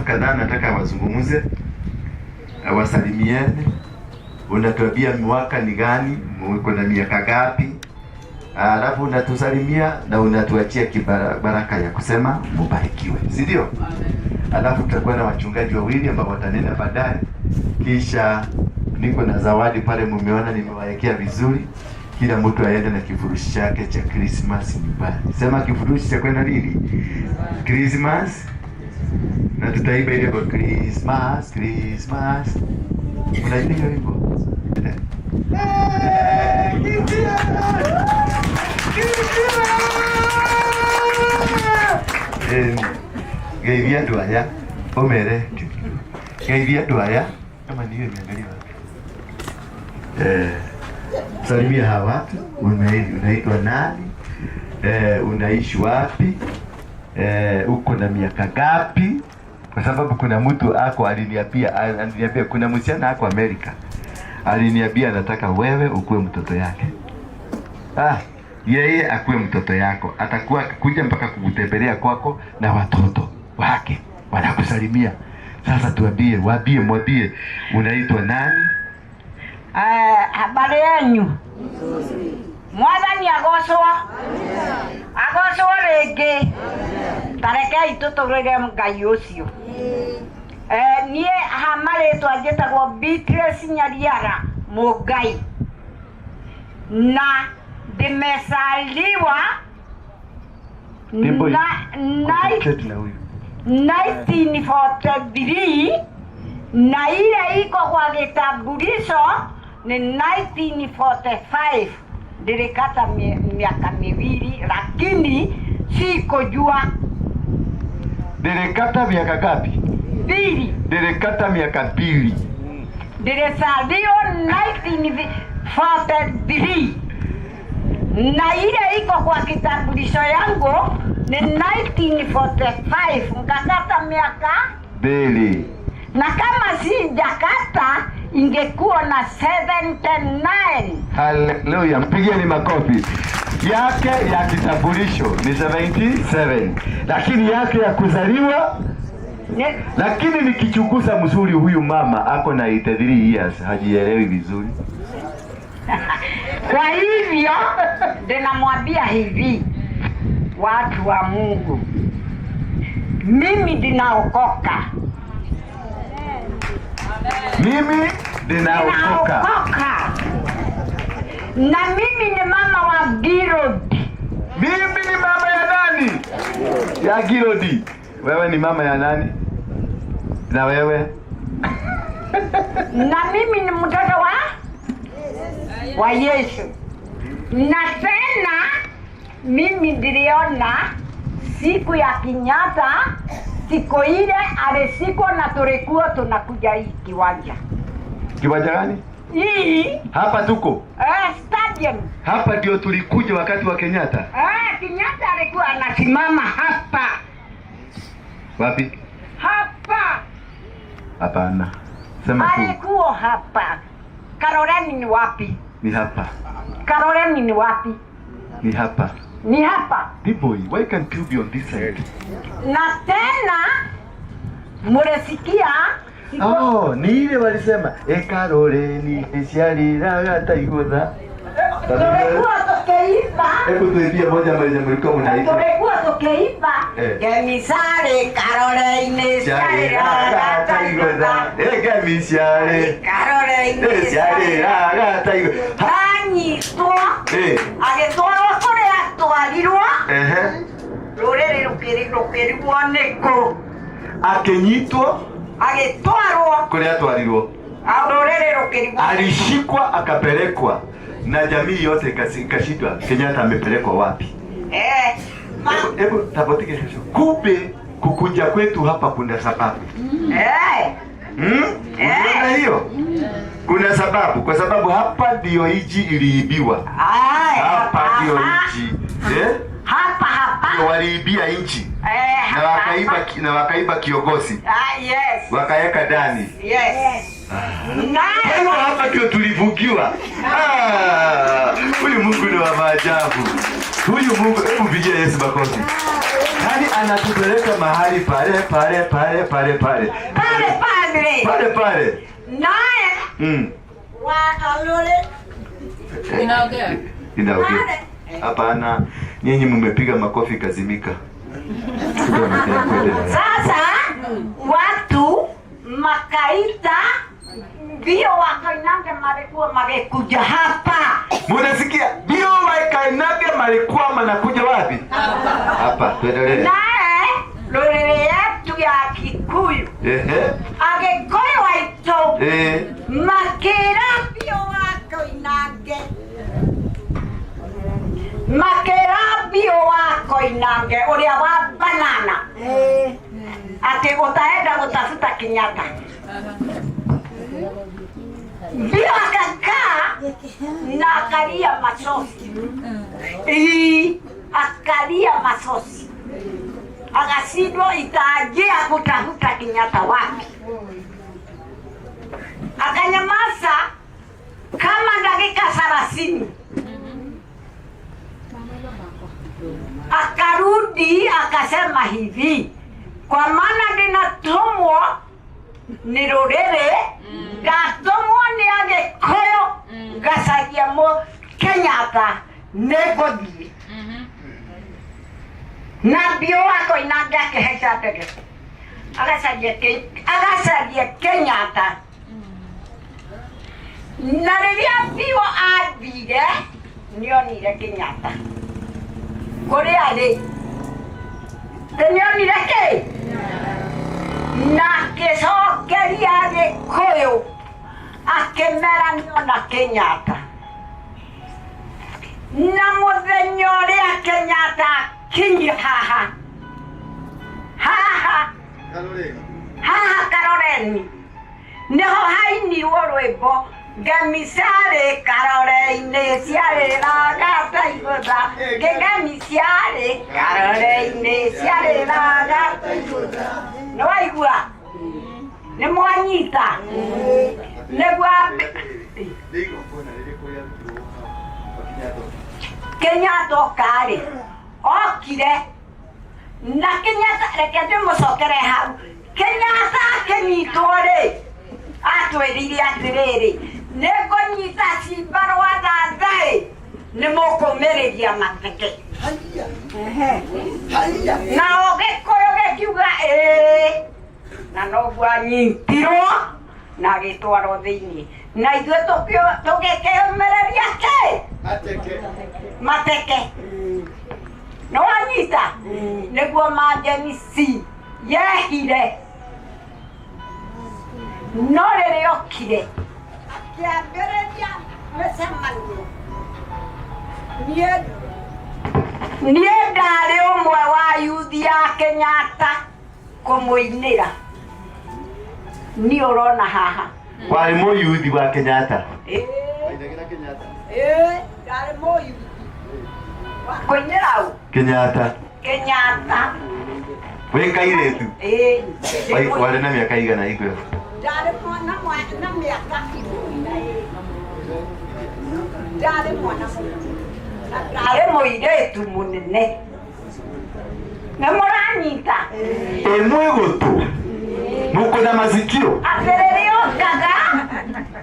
watu kadhaa nataka wazungumze, wasalimiane. Unatuambia mwaka ni gani, uko na miaka ngapi, alafu unatusalimia na unatuachia baraka ya kusema mubarikiwe, si ndio? Alafu tutakuwa na wachungaji wawili ambao watanena baadaye, kisha niko na zawadi pale, mumeona nimewawekea vizuri. Kila mtu aende na kifurushi chake cha Christmas nyumbani. Sema kifurushi cha kwenda nini? Christmas. Na tutaimba ile kwa Christmas, Christmas. Unajua hiyo wimbo? Eh, kimbia! Kimbia! Geithia andũ aya ũmere geithia andũ aya kama niyo niangalia wapi? Salimia hawa watu. Unaitwa nani? Unaishi wapi? Uko na miaka ngapi? Kwa sababu kuna mtu ako aliniambia kuna msichana ako Amerika aliniambia anataka wewe ukuwe mtoto yake. Yeye akuwe mtoto yako, atakuwa akikuja mpaka kukutembelea kwako na watoto wake wanakusalimia. Sasa tuambie, waambie, mwambie unaitwa nani? Habari yenyu. Mwathani agocwo, agocwo rĩngĩ. Tarekei tũtũrĩre Ngai ũcio. Niĩ ha marĩtwa njĩtagwo Beatrice Nyariara Mũngai na ndimesaliwa Timbo na Concentrate na huyu. 1943 na ile iko kwa kitambulisho ni 1945. Nilikata miaka miwili lakini sikujua. Nilikata miaka ngapi? Mbili. Nilikata miaka 2. Nilizaliwa 1943 na ile iko kwa kitambulisho yangu ni 1945, nkakata miaka 2. Na kama sijakata ingekuwa na 79. Haleluya, mpigieni makofi. Yake ya kitambulisho ni 77, lakini yake ya kuzaliwa lakini nikichunguza mzuri, huyu mama ako na 83 years, hajielewi vizuri. Kwa hivyo ninamwambia hivi, watu wa Mungu, mimi ninaokoka. Mimi ninaokoka. Ninaokoka. Na mimi ni mama wa Girod. Mimi ni mama ya nani? Ya Girodi. Wewe ni mama ya nani? Na wewe? Na mimi ni mtoto wa Yesu. Na tena mimi niliona siku ya Kenyatta, siku ile alishikwa na tulikuwa tunakuja hii kiwanja. Kiwanja gani? Hii. Hapa tuko. Stadium. Hapa ndio tulikuja wakati wa Kenyatta. Kenyatta alikuwa anasimama hapa. Wapi? Hapa. Hapana. Sema tu. Alikuwa hapa. Kaloleni ni wapi? Ni hapa. Kaloleni ni wapi? Ni hapa. Ni hapa. D-boy, why can't you be on this side? Na tena muresikia Oh, ni ile walisema ekaroreni eciariraga taigutha. Tulikuwa tukiimba. Hebu tuimbie moja mwenye mlikuwa mnaimba. Tulikuwa tukiimba ngemisarĩ karore-inĩ Ciariraga taigutha. Ngemiciarĩ. Karore-inĩ Ciariraga taigutha. Anyitwo agĩtwarwo kũrĩa atwarirwo. Rũrĩrĩ rũkĩrigwo nĩkũ. Akinyitwo agĩtwarwo kũrĩa atwarirwo. Rũrĩrĩ rũkĩrigwo. Alishikwa akapelekwa na jamii yote ikashindwa Kenyatta amepelekwa wapi? Hebu tabotike kesho. Kumbe kukuja kwetu hapa kuna sababu. Unaona hiyo? Kuna sababu, kwa sababu hapa ndio nchi iliibiwa. Hapa ndio nchi. Hapa hapa. Ndio waliibia nchi. Na Hapa, wakaiba hapa. Na wakaiba kiongozi. Yes. Wakaweka ndani. Yes. Kwa hiyo hapa ndio tulivukiwa. Huyu Mungu ni wa maajabu. Huyu Mungu, hebu pigia Yesu makofi. Yaani anatupeleka mahali pale pale pale pale pale pale pale pale pale. Naye wa alole Inaongea. Inaongea. Pale. Hapana, nyinyi mmepiga makofi kazimika. Sasa watu makaita ndio Wakoinange malikuwa magekuja hapa. Munasikia? Ndio Wakoinange malikuwa manakuja wapi? Hapa. Tuendelee. Naye rũrĩrĩ yetu ya Kikuyu, Agĩkũyũ aitũ makĩra biũ Wakoinange, makĩra biũ Wakoinange ũrĩa wa banana atĩ utaenda gũtafuta Kenyatta. Biũ akakaa na akalia machozi. Ii, akalia machozi, akashindwa itaanjia kutafuta Kenyatta wapi. Akanyamaza kama dakika 30. Akarudi akasema hivi, kwa maana ndinatumwo ni rũrĩrĩ, ngatumwo nĩ Agĩkũyũ ngacaria mũ Kenyatta, nĩngũthiĩ. Na biũ Wakoinange akĩhaica ndege agacaria Kenyatta. Na rĩrĩa biũ athire nĩonire Kenyatta kũrĩa arĩ, nĩonire kĩ na akĩcokeria Gĩkũyũ akĩmera nĩona Kenyatta. Na mũthenya ũrĩa Kenyatta akinyire haha haha haha Karoreni, nĩho hainirwo rwĩmbo ngemi ciarĩ Karore-inĩ ciarĩraga ta igũtha, ngemi ciarĩ Karore-inĩ ciarĩraga ta igũtha. Nĩ waigua? Nĩ mwanyita? Nĩguo Kenyatta oka-rĩ, okire na Kenyatta, reke ndĩmũcokere hau. Kenyatta akĩnyitwo rĩ, atwĩrire atĩrĩrĩ, nĩngũnyita cimba rwa thathaĩ, nĩmũkũmĩrĩria mateke. Nao Gĩkũyũ gĩkiuga ĩĩ, na noguo anyitirwo na agĩtwarwo thĩiniĩ, na ithuĩ tũgĩkĩũmĩrĩria kĩ mateke. Nĩ wanyita? Nĩguo manjenici yehire, no rĩrĩa okire akĩambĩrĩria mĩcemanio, niĩ ndarĩ ũmwe wa yuthi ya Kenyatta kũmũinĩra. Niĩ ũrona haha Warĩ mũyuthi wa Kenyatta. Ĩĩ, ndarĩ mũyuthi wa kũinĩra ũ? Kenyatta. Kenyatta. Wĩ kairĩtu. Ĩĩ. Warĩ na mĩaka igana hingo ĩyo? Ndarĩ mwana na mĩaka 12. Ndarĩ mwana mũnini. Na ndarĩ mũirĩtu mũnene. Nĩ mũranyita? Ĩ mwĩ gũtũ. Muko na masikio. Atĩrĩrĩ okaga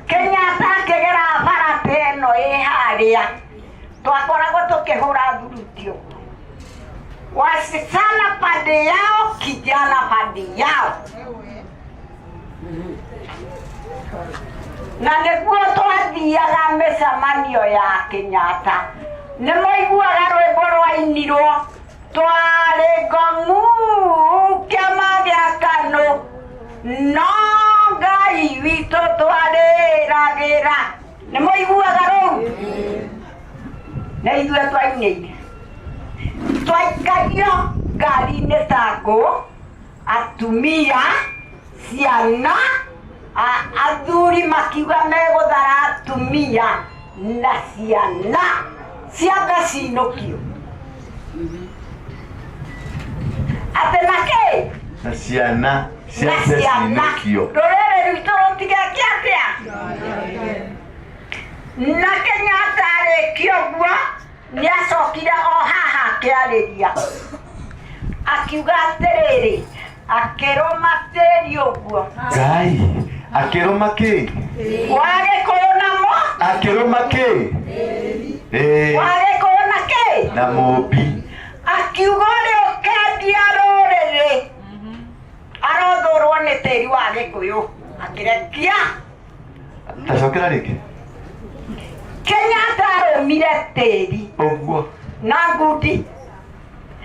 Kenyatta akĩgera bara ta ĩno ĩ harĩa twakoragwo tũkĩhũra thurutio. Wasichana pande yao, kijana pande yao. Na nĩguo twathiaga mĩcemanio ya Kenyatta. Nĩ maiguaga rwĩmbo rwainirwo twarĩ ngong'u kĩama gĩa KANU, no Ngai witũ twarĩragĩra. Nĩ maiguaga rũu? Na ithuĩ twainĩire. Twaikario ngari-inĩ ta ngũ, atumia, ciana, athuri makiuga megũthara atumia na ciana ciambe cinũkio. Atĩ na kĩ? Na ciana Na ciambe ciana. cinũkio. Rũrĩrĩ rwitũ rũtigeke atĩa? Na Kenyatta arĩkia ũguo nĩacokire o haha akĩarĩria. Akiuga atĩrĩrĩ, akĩrũma tĩri ũguo. Ngai akĩrũma kĩ? Wa Gĩkũyũ namo. Akĩrũma kĩ? Ĩĩ. Wa Gĩkũyũ na kĩ? Na mũmbi. Akiuga ũrĩa ũkendia rũrĩrĩ arothũrwo nĩ tĩri wa Gĩkũyũ. Akĩrekia. Tacokera rĩngĩ. Kenyatta arũmire tĩri. Ũguo. Na ngundi.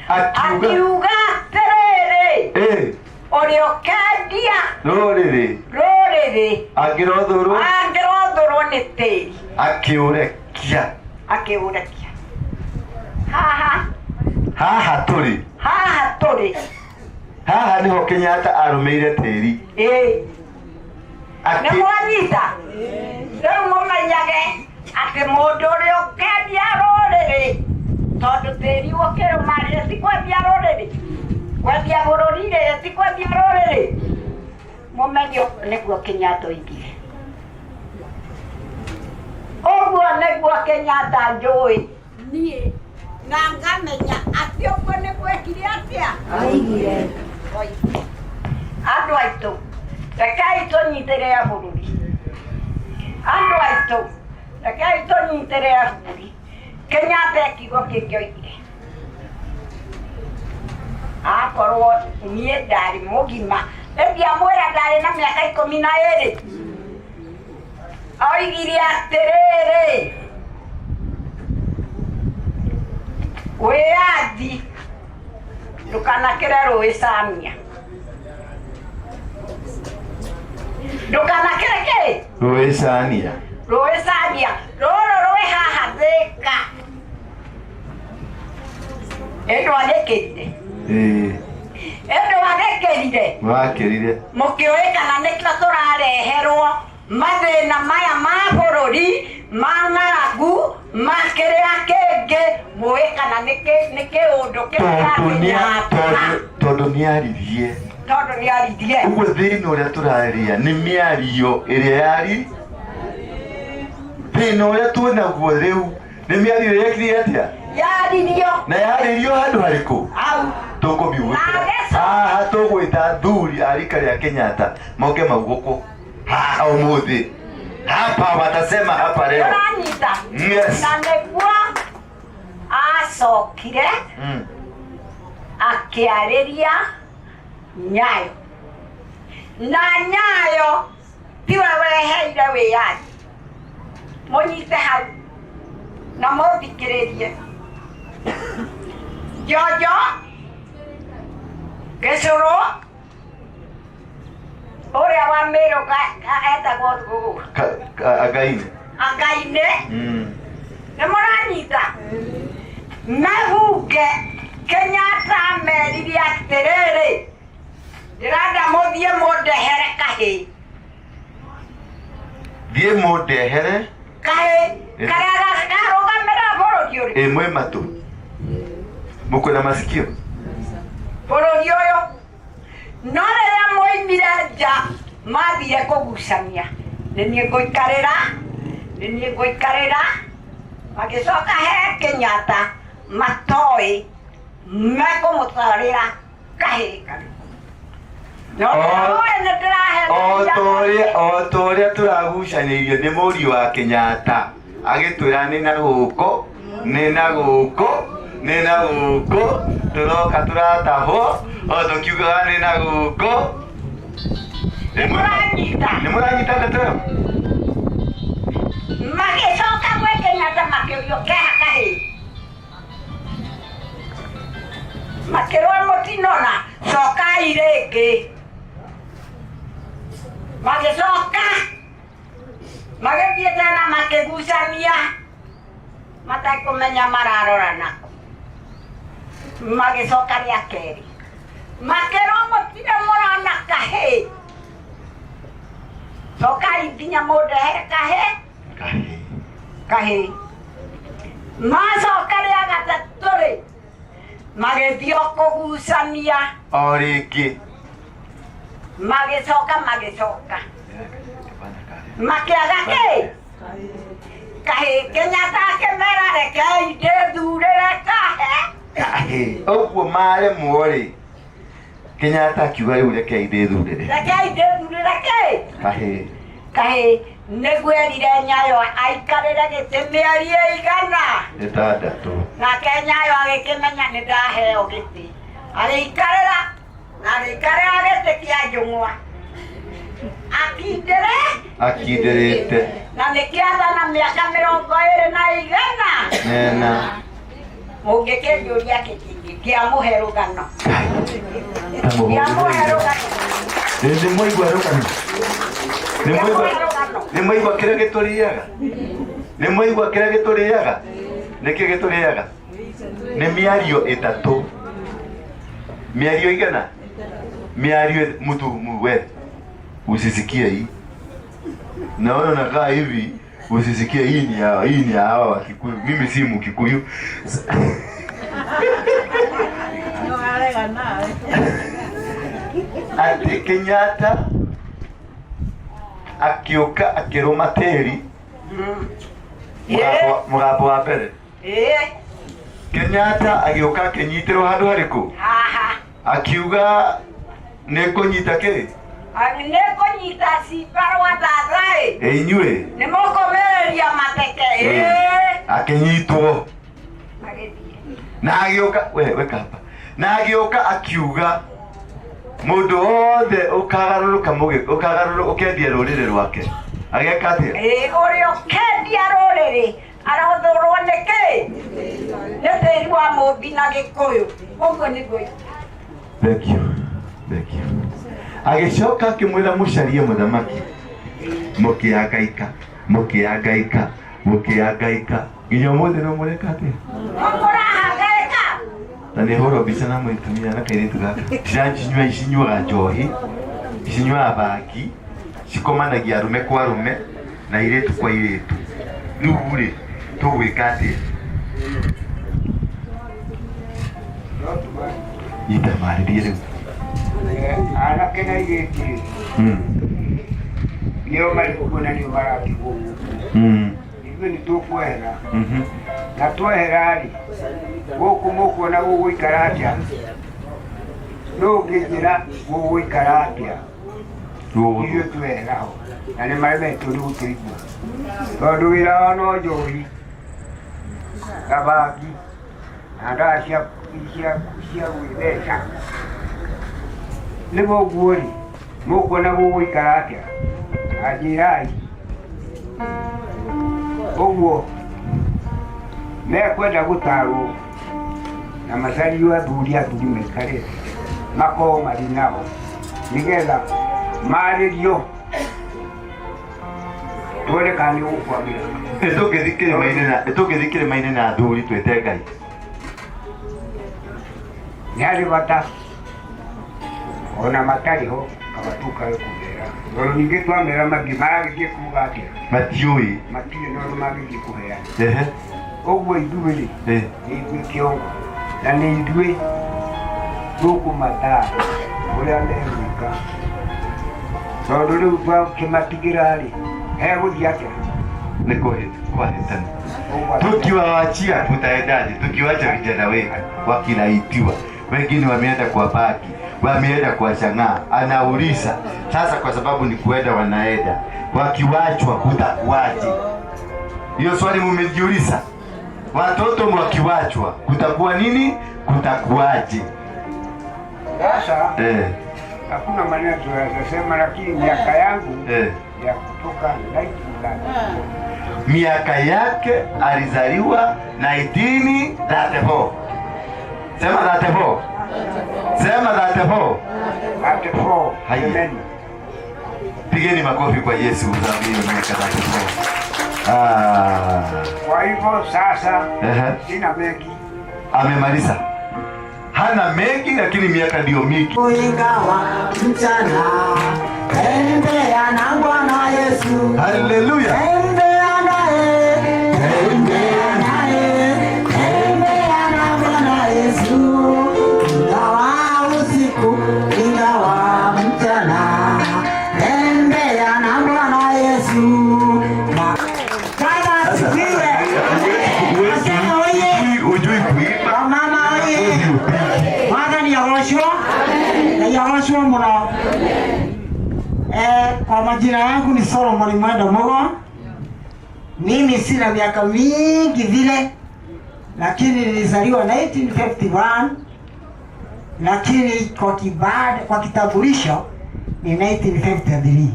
Akiuga. Akiuga atĩrĩrĩ. Ĩĩ. Ũrĩa ũkendia rũrĩrĩ. Rũrĩrĩ. Angĩrothũrwo. Angĩrothũrwo nĩ tĩri. Akĩũrekia. Akĩũrekia. Haha. Haha tũrĩ. Haha tũrĩ. Haha nĩho Kenyatta arũmĩire tĩri. Ĩĩ. Nĩ mwanyita? Rĩu mũmenyage atĩ mũndũ ũrĩa ũkendia rũrĩrĩ, tondũ tĩri ũkĩrũma-rĩ, ti kwendia rũrĩrĩ, kwendia bũrũri-rĩ, ti kwendia rũrĩrĩ. Mũmenye ũguo nĩguo Kenyatta oigire. Ũguo nĩguo Kenyatta njũĩ niĩ, na ngamenya atĩ ũguo nĩguo ekire atĩa? Oigire. Oigire. Andũ aitũ, rekei tũnyitĩrĩre bũrũri. Andũ aitũ, rekei tũnyitĩrĩre bũrũri. Kenyatta e kiugo kĩngĩ oigire. Akorwo niĩ ndarĩ mũgima, ĩndiamwĩra ndarĩ na mĩaka 12. Oigire atĩrĩrĩ, wĩyathi ndũkanakĩre rũĩ Samia. Ndũkanakĩre kĩ? Rũĩ Samia. Rũĩ Samia. Rũrũ rwĩ haha Thĩka. Ĩ ndwagĩkĩrire? Ĩĩ. Ĩ ndwagĩkĩrire? Wakĩrire. Mũkĩũĩ kana nĩkĩo tũrareherwo mathĩna maya ma bũrũri, ma ng'aragu, ma kĩrĩa kĩngĩ, mũĩ kana nĩ kĩũndũ kĩrĩa Tondũ nĩ kĩrakinya. Tondũ nĩ aririe. Tondũ nĩ aririe. Ũguo thĩna ũrĩa tũraria nĩ mĩario ĩrĩa yari. Thĩna ũrĩa twĩnaguo rĩu nĩ mĩario ĩrĩa yekire atĩa? Yaririo. Na yaririo handũ harĩkũ? Hau. Tũkũmiugĩkĩra. Haha tũgwĩta athuri a rika rĩa Kenyatta moke maugũkũ. Haha ũmũthĩ. Hapa watasema hapa leo. Ũranyita? Yes. Na nĩguo acokire akĩarĩria Nyayo. Na Nyayo tiwe weheire wĩyathi. Mũnyite hau na mũthikĩrĩrie. Njonjo Gĩcũrũ ũrĩa wa Mĩrũ etagwo ũũ. Angainĩ. Angainĩ. Nĩ mũranyita? Mebunge Kenyatta amerire atĩrĩrĩ, ndĩrenda mũthiĩ mũndehere kahĩĩ. Thiĩ mũndehere kahĩĩ karĩa karũgamĩrĩra bũrũri ũrĩ. Ĩ mwĩ matũ. Mũkwĩna masikio. Bũrũri ũyũ. No rĩrĩa moimire nja mathire kũgucania. Nĩ niĩ ngũikarĩra, nĩ niĩ ngũikarĩra. Magĩcoka he Kenyatta matoĩ mekũmũtwarĩra kahĩĩ karĩkũ. No nĩ ndĩrahe O ta ũrĩa tũragucanĩirio nĩ mũriũ wa Kenyatta agĩtwĩra nĩ na gũkũ, nĩ na gũkũ, nĩ na gũkũ, tũroka tũratahwo, o tũkiugaga nĩ na gũkũ. Nĩ mũranyita? Nĩ mũranyita ndeto ĩyo? Magĩcoka gwĩ Kenyatta makĩũrio keha kahĩĩ. Makĩrwo mũtinona, cokai rĩngĩ. Magĩcoka magĩthiĩ tena makĩgucania matekũmenya mararora nako. Magĩcoka rĩa kerĩ makĩrwo mũtirĩ mũrona kahĩĩ, cokai nginya mũndehere kahĩĩ. Kahĩĩ. Macoka rĩa gatatũ rĩ, magĩthiĩ o kũgucania o rĩngĩ. Magĩcoka magĩcoka makĩaga kĩ? Kahĩĩ. Kenyatta akĩmera rekei ndĩthurĩre kahĩĩ. Ũguo maremwo rĩ, Kenyatta akiuga rĩu rekei ndĩthurĩre. Rekei ndĩthurĩre kĩ? Kahĩĩ. Kahĩĩ. Nĩguo erire Nyayo aikarĩre gĩtĩ mĩeri ĩigana? 6. Nake Nyayo agĩkĩmenya nĩ ndaheo gĩtĩ. Agĩikarĩra na agĩikarĩra gĩtĩ kĩa njũng'wa. Akindĩre? Akindĩrĩte. Na nĩkĩathana mĩaka 20 na igana? Nena. Mũngĩkĩnjũria kĩkĩngĩ ndiamũhe rũgano. Ndiamũhe rũgano. Nĩ mwaigua rũgano? Ndiamũhe rũgano. Nĩ mwaigua kĩrĩa gĩtũrĩaga? Nĩ mwaigua kĩrĩa gĩtũrĩaga? Nĩkĩ gĩtũrĩaga? Nĩ mĩario 3. Mĩario igana? Mĩario mtu we usisikie hii. Naona unakaa hivi usisikie hii ni ya, hii ni ya hawa wa Kikuyu. Mimi si Mkikuyu. Ati Kenyatta akiuka akiruma tĩri mũgambo wa mbere. Kenyatta agĩũka akĩnyitĩrwo handũ harĩkũ? Haha. Akiuga nĩ kũnyita kĩ? Nĩ kũnyita cimba rwa thathaĩ. Inyuĩ. Nĩ mũkũmĩrĩria mateke. Akĩnyitwo. Agĩthiĩ. Na agĩũka, we kaba. Na agĩũka akiuga mũndũ wothe ũkagarũrũka mũgĩ, ũkagarũrũ, ũkendia rũrĩrĩ rwake. Ageka atĩa? Ũrĩa ũkendia rũrĩrĩ arothũrwo nĩ kĩ? Nĩ tĩri wa mũmbi na Gĩkũyũ. Ũguo nĩguo. Thank you. Thank you. Agĩcoka akĩmwĩra mũcarie mũthamaki. Mũkĩangaika, mũkĩangaika, mũkĩangaika. Nginya ũmũthĩ no mũreka atĩa? Mũrahangaika. Na nĩ hũrwo mbica na mũtumia na kairĩtu gaka. Ciracinyua, cinyuaga njohi, cinyuaga bangi, cikomanagia arũme kwa arũme na airĩtu kwa airĩtu. Rĩu rĩ, tũgwĩka atĩa? Nyita marĩrie rĩu. Anake na airĩtu rĩ, nĩo marĩ kuo na nĩo maratigwo gũkũ. Ithuĩ nĩ tũkwehera. Na twehera rĩ, gũkũ mũkuona gũgũikara atĩa? Nũ ũngĩnjĩra gũgũikara atĩa? Ithuĩ twehera ho. Na nĩ maremetwo nĩ gũtũigua. Tondũ wĩra wao no njohi, na bangi, na ndawa cia gwĩtheca. Nĩguo ũguo rĩ, mũkuona gũgũikara atĩa? Anjĩrai. Ũguo mekwenda gũtarwo na macario athuri athuri maikare makorwo marĩ nao nĩgetha marĩrio tuone kana nĩ gũkwagĩra. Tũngĩthiĩ kĩrĩma-inĩ na athuri twĩte Ngai. Nĩ harĩ bata ona matarĩ ho kaba tũkae kũmera. Tondũ ningĩ twamera mathiĩ maragĩthiĩ kuga atĩa? Matiũĩ. Matirĩ na ũndũ mangĩthiĩ kũheana. Ũguo ithuĩ rĩ, nĩ ithuĩ kĩongo na nĩ ithuĩ tũkũmataara ũrĩa megwĩka. Tondũ rĩu twakĩmatigĩra rĩ, hegũthiĩ atĩa? Nĩ kwahĩtana. Tukiwaachia tutaendaje? Tukiwacha vijana wetu wakilaitiwa, wengine wameenda kwa baki, wameenda kwa chang'aa. Anauliza sasa, kwa sababu ni kuenda wanaenda, wakiwachwa kutakuwaje? Hiyo swali mumejiuliza? Watoto wakiwachwa kutakuwa nini? Kutakuwaje? Sasa hakuna maneno tunayosema, lakini miaka yangu ya kutoka 1934. Miaka yake alizaliwa 1934. Sema 34. Sema 34. 34. Haya. Amen. Pigeni makofi kwa Yesu kwa sababu hiyo miaka 34. Kwa hivyo sasa sina mengi. Amemaliza. Hana mengi lakini miaka ndio mingi. Ingawa mchana, tembea na Bwana Yesu. Haleluya. Tembea naye, tembea naye, tembea na Bwana Yesu. Ingawa usiku, ingawa mchana, tembea na Bwana Yesu. Bwana asifiwe. Asema oye. Hujui kuimba. Mama oye. Majina yangu ni Solomon Mwenda Mugo. Mimi sina miaka mingi vile, lakini nilizaliwa 1951, lakini kwa kitambulisho ni 1953.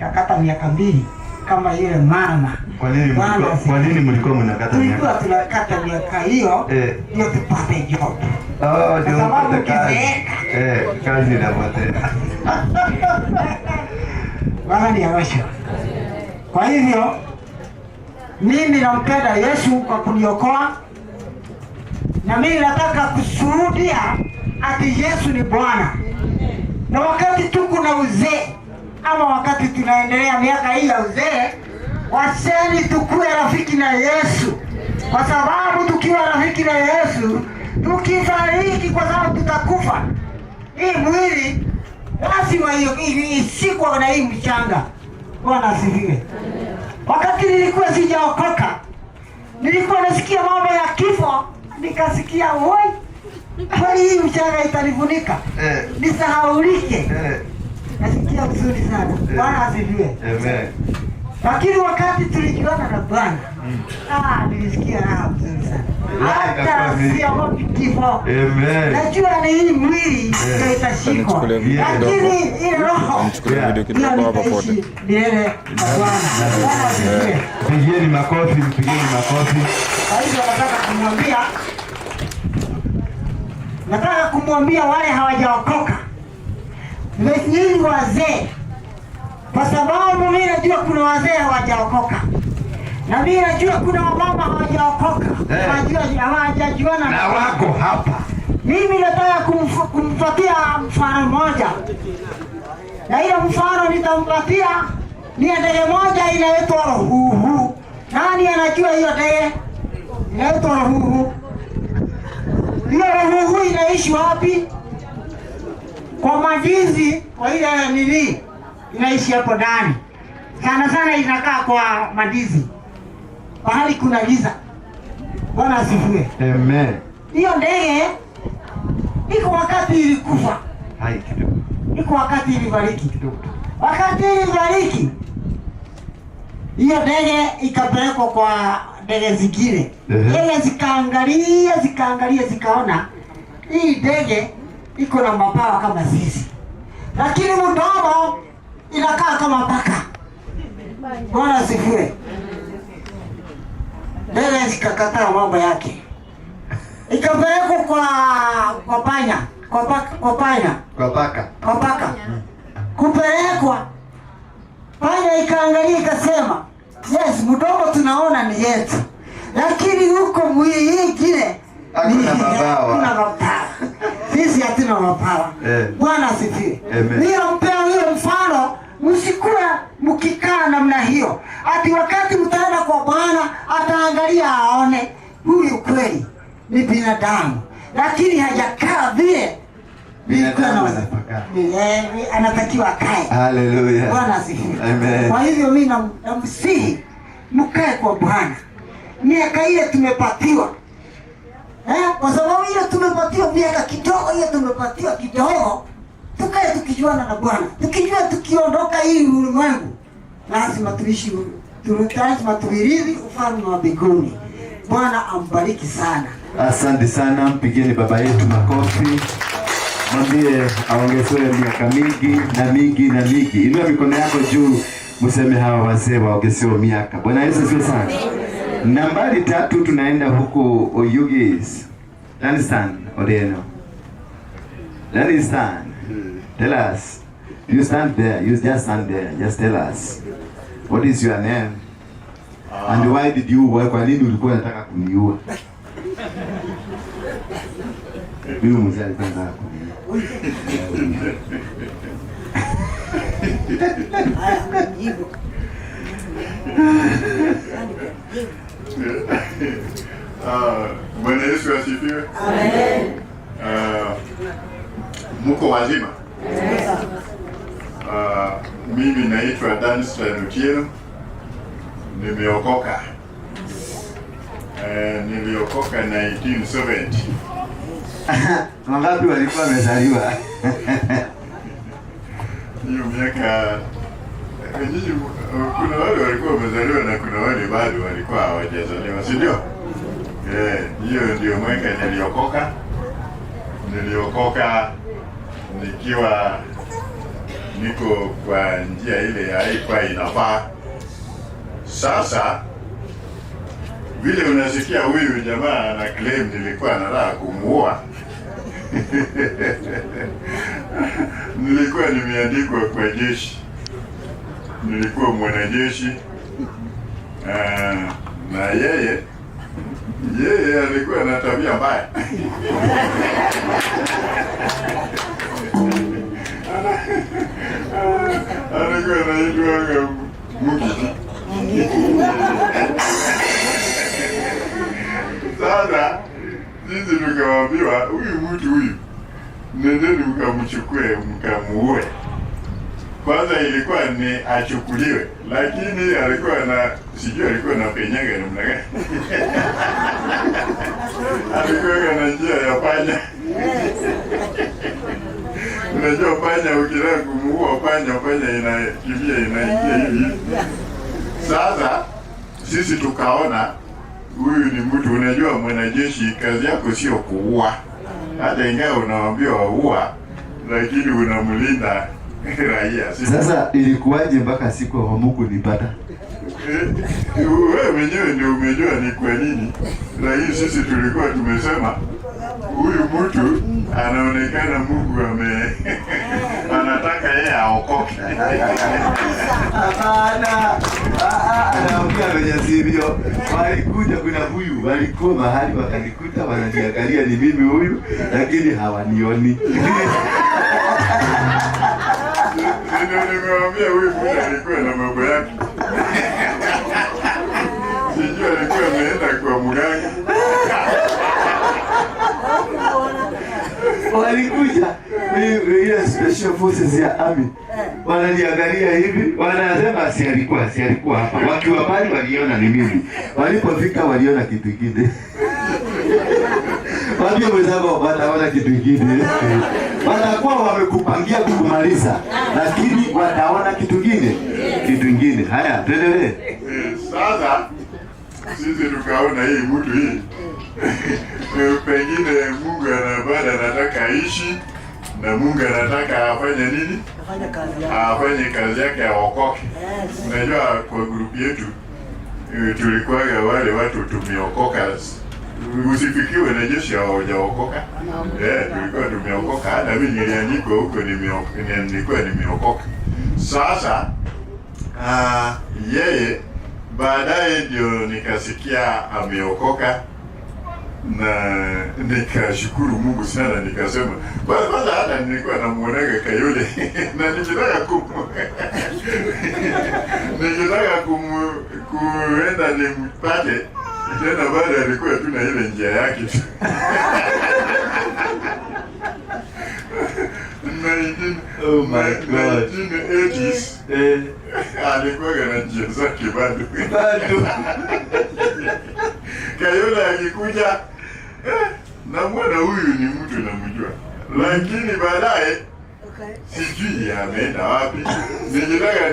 Kakata miaka 2 kama yule mama. Kwa nini Bwana mlikuwa, kwa nini mlikuwa mnakata Tulikuwa miaka? tunakata miaka hiyo ndio tupate job. Oh, ndio Kwa sababu mpate kazi. ukizeeka. Kazi inapotea. Bwana ni Arusha. Kwa hivyo mimi nampenda Yesu kwa kuniokoa, na mimi nataka kushuhudia ati Yesu ni Bwana. Na wakati tuko na uzee ama wakati tunaendelea miaka hii ya uzee, wacheni tukue rafiki na Yesu, kwa sababu tukiwa rafiki na Yesu, tukifariki, kwa sababu tutakufa, hii mwili lazima isikwe na hii mchanga. Bwana asifiwe. Wakati nilikuwa sijaokoka, nilikuwa nasikia mambo ya kifo, nikasikia woi, kweli hii mchanga itanifunika, nisahaulike. Nasikia vizuri sana. Bwana asifiwe. Amen. Lakini wakati tulijuana na Bwana, nilisikia raha mzuri sana. Raha Hata ikakuwa mingi. siogopi kifo. Amen. Najua ni hii mwili ndio itashikwa. Nichukulie video kidogo. Lakini ile roho Nichukulie video ndio kidogo hapa pote. nitaishi milele na Bwana. Bwana asifiwe. Mpigieni makofi, mpigieni makofi. Kwa hivyo nataka kumwambia wale hawajaokoka, nyinyi wazee, kwa sababu mimi najua kuna wazee hawajaokoka, na mimi najua kuna wamama hawajaokoka, hawajajuana Na wako hapa. Mimi nataka kumpatia mfano mmoja, na ile mfano nitampatia ni ndege moja inaitwa ruhuhu. Nani anajua hiyo ndege inaitwa ruhuhu? Hiyo ruhuhu inaishi wapi? Kwa mandizi, kwa ile nini, inaishi hapo ndani. Sana sana inakaa kwa mandizi, pahali kuna giza. Bwana asifiwe. Amen. Hiyo ndege iko wakati ilikufa, Hai kidogo. iko wakati ilifariki. Kidogo. Wakati ilifariki, hiyo ndege ikapelekwa kwa ndege zingine. Ndege zikaangalia, zikaangalia, zikaona hii ndege iko na mabawa kama sisi, lakini mdomo inakaa kama paka. Bwana asifiwe. Ndege zikakataa mambo yake, ikapelekwa kwa panya, kwa paka, kwa panya, Kwa paka. kwa paka. Kupelekwa panya ikaangalia ikasema, yes, mdomo tunaona ni yetu, lakini huko mwili ingine Hakuna mabawa. Hakuna mabawa. Sisi hatuna mabawa. Bwana asifiwe. Amen. Mimi nampea huyo mfano, msikuwe mkikaa namna hiyo, ati wakati mtaenda kwa Bwana ataangalia aone huyu kweli ni binadamu, lakini hajakaa vile Binadamu anapaka. Anatakiwa akae. Hallelujah. Bwana asifiwe. Amen. Kwa hivyo mimi namsihi mkae kwa Bwana miaka ile tumepatiwa. Kwa sababu ile tumepatiwa miaka kidogo, ile tumepatiwa kidogo, tukae tukijuana na Bwana. Tukijua tukiondoka hii ulimwengu, lazima tuishi, lazima tuirithi ufalme wa mbinguni. Bwana ambariki sana. Asante sana, mpigeni baba yetu makofi. Mwambie aongezewe miaka mingi na mingi na mingi. Inua mikono yako juu, mseme hawa wazee waongezewe miaka. Bwana Yesu asifiwe sana. Nambari 3 tunaenda huku Oyugis. Lanistan Odeno. Lanistan. Tell us. You stand there. You just stand there. Just tell us. What is your name? And why did you work? Kwa nini ulikuwa unataka kuniua? Mimi mzee alikuwa anataka kuniua. Bwana Yesu asifiwe. Amen. Mko wazima? Mimi naitwa Danstan Otieno. Nimeokoka. Niliokoka 1970. Wangapi walikuwa wamezaliwa? Hiyo miaka Nyinyi kuna wale walikuwa wamezaliwa na kuna wale bado walikuwa hawajazaliwa, si ndio? Eh, hiyo ndio mwaka niliokoka. Niliokoka nikiwa niko kwa njia ile haikuwa inafaa. Sasa vile unasikia huyu jamaa ana claim nilikuwa nataka kumuua, nilikuwa nimeandikwa kwa jeshi, nilikuwa mwanajeshi, na yeye alikuwa na tabia mbaya. Alikuwa anaitwa Mugiti. Sasa sisi tukaambiwa huyu mtu huyu, nendeni mkamchukue mkamuue. Kwanza ilikuwa ni achukuliwe, lakini alikuwa na, sijui alikuwa na penyaga namna gani, alikuwa na njia ya panya. Unajua panya, ukitaka kumuua panya, panya inakimbia inaingia hivi. Sasa sisi tukaona huyu ni mtu, unajua mwanajeshi kazi yako sio kuua, hata ingawa unaambiwa ua, lakini unamlinda raia. Sasa ilikuwaje mpaka siku ya Mungu nipata? Wewe mwenyewe ndio umejua ni kwa nini, lakini sisi tulikuwa tumesema huyu mtu anaonekana Mungu anataka yeye aokoke. Hapana, anaongea venye sivyo. Walikuja, kuna huyu, walikuwa mahali wakanikuta, wananiangalia ni mimi huyu, lakini hawanioni. Ndio nimewambia huyu mtu alikuwa na mambo yake. Sijui alikuwa ameenda kwa mganga. Walikuja ile special forces ya army, wananiangalia hivi, wanasema si alikuwa hapa. Wakiwa pale waliona ni mimi, walipofika waliona kitu kingine. Waambie mwenzako wataona kitu kingine. Watakuwa wamekupangia kukumaliza, lakini wataona kitu kingine, kitu kingine. Haya, tuendelee. Sasa sisi tukaona hii mtu hii pengine Mungu bado anataka aishi na Mungu anataka afanye nini? Afanye kazi yake, aokoke. Unajua kwa grupu yetu tulikuwaga wale watu tumeokoka. Usifikiwe na jeshi hawajaokoka. Tulikuwa tumeokoka. Hata mimi niliandikwa huko nilikuwa nimeokoka. Sasa yeye baadaye ndio nikasikia ameokoka na nikashukuru Mungu sana, nikasema kwanza hata nilikuwa namuonaga Kayole na nikitaka kuenda nimpate tena, bado alikuwa tu na ile njia yake tu. Oh my God. 1980s alikuwa na njia zake bado. Bado. Kayole akikuja, namwona huyu ni mtu namjua, lakini baadaye sijui ameenda wapi. Nikitaka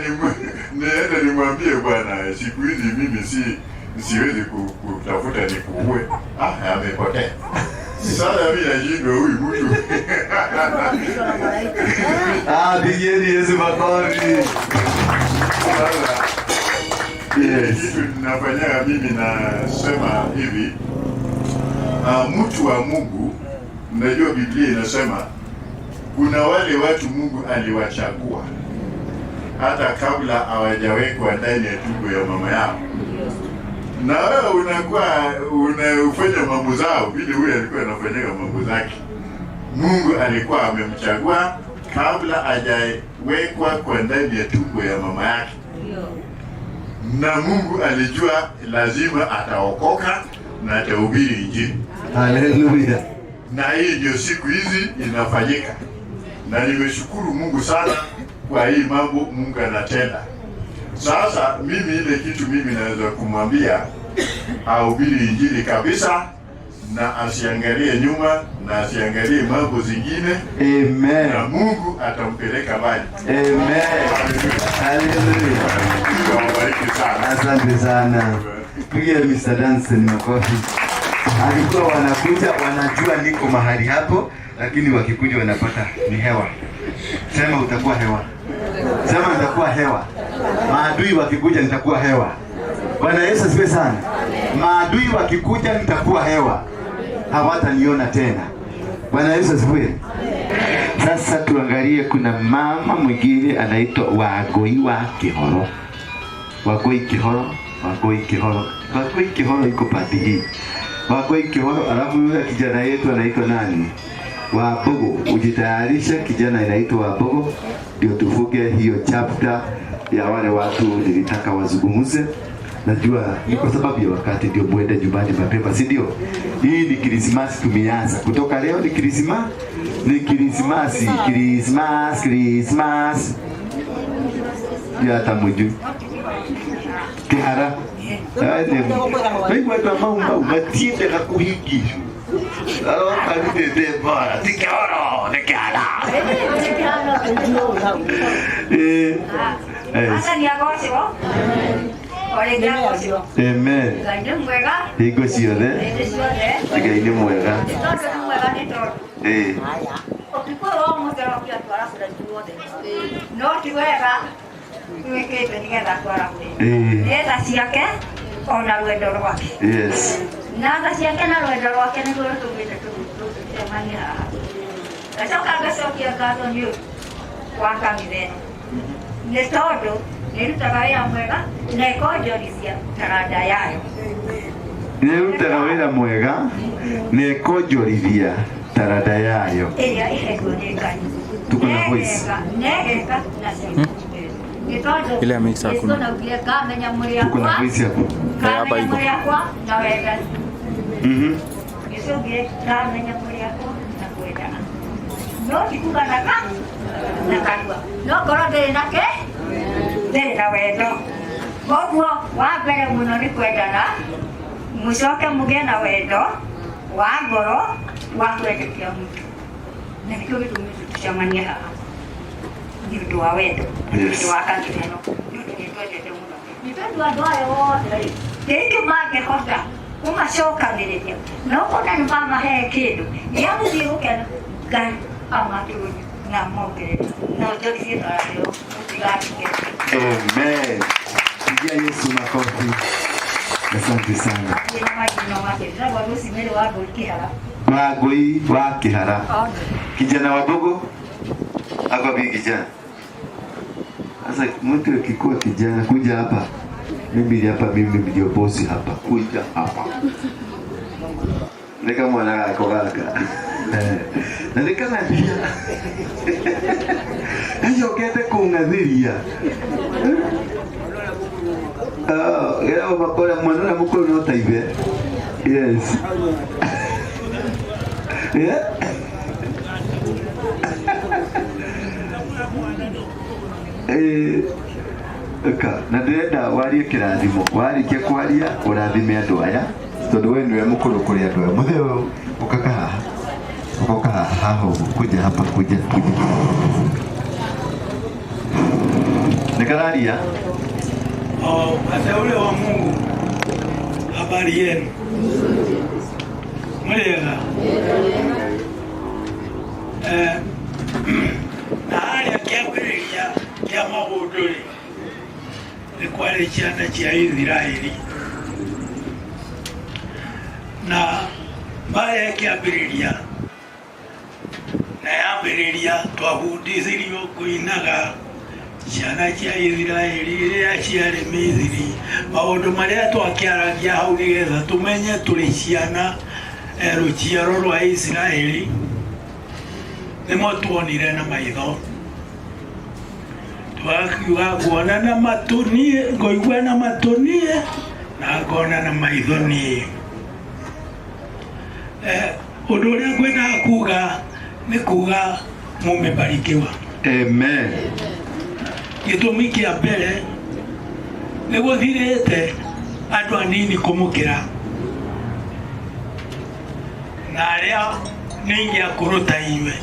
niende nimwambie bwana, siku hizi mimi siwezi kutafuta nikuue. Amepotea. Sasa mimi nashindwa huyu mtu. Pigieni Yesu makofi. Sasa kitu ninafanya mimi nasema hivi, mtu wa Mungu, unajua Biblia inasema kuna wale watu Mungu aliwachagua hata kabla hawajawekwa ndani ya tumbo ya mama yao, na wewe unakuwa unafanya mambo zao vile huyu alikuwa anafanyika mambo zake. Mungu alikuwa amemchagua kabla hajawekwa kwa ndani ya tumbo ya mama yake, na Mungu alijua lazima ataokoka na atahubiri Injili. Haleluya. Na hii ndio siku hizi inafanyika, na nimeshukuru Mungu sana kwa hii mambo Mungu anatenda. Sasa mimi ile kitu mimi naweza kumwambia ahubiri Injili kabisa na asiangalie nyuma na asiangalie mambo zingine. Amen. Na Mungu atampeleka mbali. Amen. Hallelujah. Mungu awabariki sana. Asante sana. Pigia Mr. Danson makofi. Alikuwa wanakuja wanajua niko mahali hapo, lakini wakikuja wanapata ni hewa. Sema utakuwa hewa. Sema nitakuwa hewa. Maadui wakikuja nitakuwa hewa. Bwana Yesu asifiwe sana. Maadui wakikuja nitakuwa hewa, hawataniona tena. Bwana Yesu asifiwe. Sasa tuangalie, kuna mama mwingine anaitwa Wangui wa Kihoro. Wangui Kihoro, Wangui Kihoro, Wangui Kihoro iko pande hii. Wangui Kihoro, alafu yule kijana yetu anaitwa nani? Wabogo. Ujitayarishe, kijana inaitwa Wabogo, ndio tufuge hiyo chapter ya wale watu nilitaka wazungumze. Najua ni kwa sababu ya wakati ndio muende nyumbani mapema, si ndio? Hii ni Krismasi tumeanza. Kutoka leo ni Krismasi, ni Krismasi, Krismasi, Krismasi. Ya hata mjui. Kihara. Naigua andũ a Mau Mau matiendaga kũhingicwo. Arokarutĩte mbara, ti kĩhoro, nĩ kĩhara. Eh, eh, Mwathani agocwo o rĩngĩ agocwo. Amen. Ngai nĩ mwega Hingo ciothe hĩndĩ ciothe. Ngai nĩ mwega. Nĩ tondũ nĩ mwega nĩ tondũ Eh, ũtukũ ũyũ wa ũmũthĩ arokire twarahũra ithuothe, no ti wega twĩkĩte nĩgetha twarahũre eh, nĩ tha ciake ona rwendo rwake. Yes. Na tha ciake na rwendo rwake nĩguo rũtũmĩte tũcemanie haha. Ngacoka ngacokia ngatho nĩ ũndũ wa kanitha ĩno, nĩ tondũ nĩrutaga wĩra mwega na ĩkonjorithia taranda yayo. Nĩrutaga wĩra mwega na ĩkonjorithia taranda yayo. Ĩrĩa ĩhetwo nĩ Ngai. Tuko na voice. Negeka na ciĩko nĩ tondũ Ile ya mix hakuna. Jesũ naugire ngamenya mwĩrĩ Tuko na wakwa, voice hapo. Hapa ngamenya iko. mwĩrĩ wakwa na wendani. Mhm. Jesũ augire ngamenya mwĩrĩ wakwa na kwendana, no ti kuga na ka na kanua, no ngorwo ndĩrĩ nake ndĩrĩ na wendo. Koguo wa mbere mũno nĩ kwendana, mũcoke mũgĩe na wendo wa ngoro wa kwendekia mũndũ, na nĩkĩo gĩtũmĩte tũcemanie haha nĩ ũndũ wa wendo, nĩ Yes. ũndũ wa kanitha ĩno, nĩ ũndũ nĩ twendete mũno, nĩ tondũ andũ aya othe rĩ rĩngĩ mangĩhota kũmacokanĩrĩria no kona nĩ mamahe kĩndũ gĩa gũthiĩ gũkena, Ngai amatunye na amongerere na ũnjorithie taranda ĩyo mũtigatike. Amen. Pigia Yesu makofi. Asante sana. Wĩra maingĩ no make ndĩragwa Rosemary wa Ngũi Kĩhara. Wangui wa Kihara. Kijana wa Bogo ako bi kijana. Sasa mtu akikuwa kijana kuja hapa. Mimi hapa, mimi ndio bosi hapa. Kuja hapa. Nika mwana gako gaka. Na nikang'athia. Acokete kũng'athĩria. Oh, ĩra makora mwana ũrĩa mũkũrũ no ta ithe. Yes. Yeah. Eh, ka na ndĩrenda warie kĩrathimo, warĩkia kwaria ũrathime andũ aya tondũ we nĩwe mũkũrũ kũrĩ andũ aya. Mũthee ũyũ ũkaka haha, ũkoka haha haha ũguo, kuja hapa, kuja kuja nĩkararia. Oh, wateule wa Mungu, habari yenu? Mliega? Eh, na harĩa kĩambĩrĩria kĩa maũndũ rĩ, nĩ kwarĩ ciana cia Isiraeli, na marĩa kĩambĩrĩria na yambĩrĩria twabundithirio kũinaga ciana cia Isiraeli rĩrĩa ciarĩ Misiri, maũndũ marĩa twakĩaragia hau nĩgetha tũmenye tũrĩ ciana rũciaro rwa Isiraeli nĩmo tuonire na maitho, twakiuga nguona na matũ niĩ, ngũigua na matũ niĩ na ngona na maitho niĩ. Ũndũ ũrĩa ngwendaga kuga nĩ kuga mũmebarikiwa. Amen. Gĩtũmi kĩa mbere nĩ gũthirĩte andũ anini kũmũkĩra. Na arĩa ningĩ akũrũ ta inyuĩ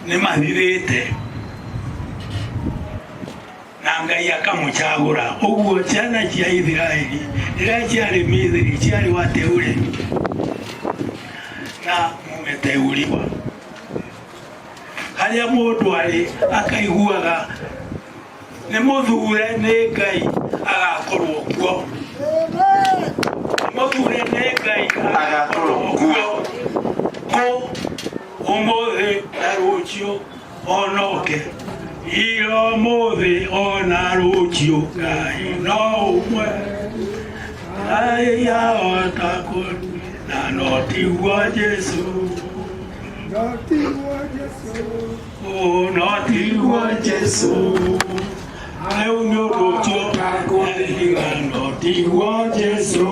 nĩ mathirĩte na Ngai akamũcagũra. Ũguo ciana cia Isiraeli rĩrĩa ciarĩ Misiri ciarĩ wateure na mumeteuliwa. Harĩa mũndũ arĩ akaiguaga nĩ mũthure nĩ Ngai agakorwo kuo. Nĩ mũthure nĩ Ngai agakorwo kuo. Kũ ũmũthĩ na rũciũ onoke. Ira ũmũthĩ ona rũciũ Ngai no ũmwe. Ngai ahota kũ na no tiguo Jesu. Oh, no tiguo Jesu. Rĩu nĩ ũndũ ũcio eriga no tiguo Jesu.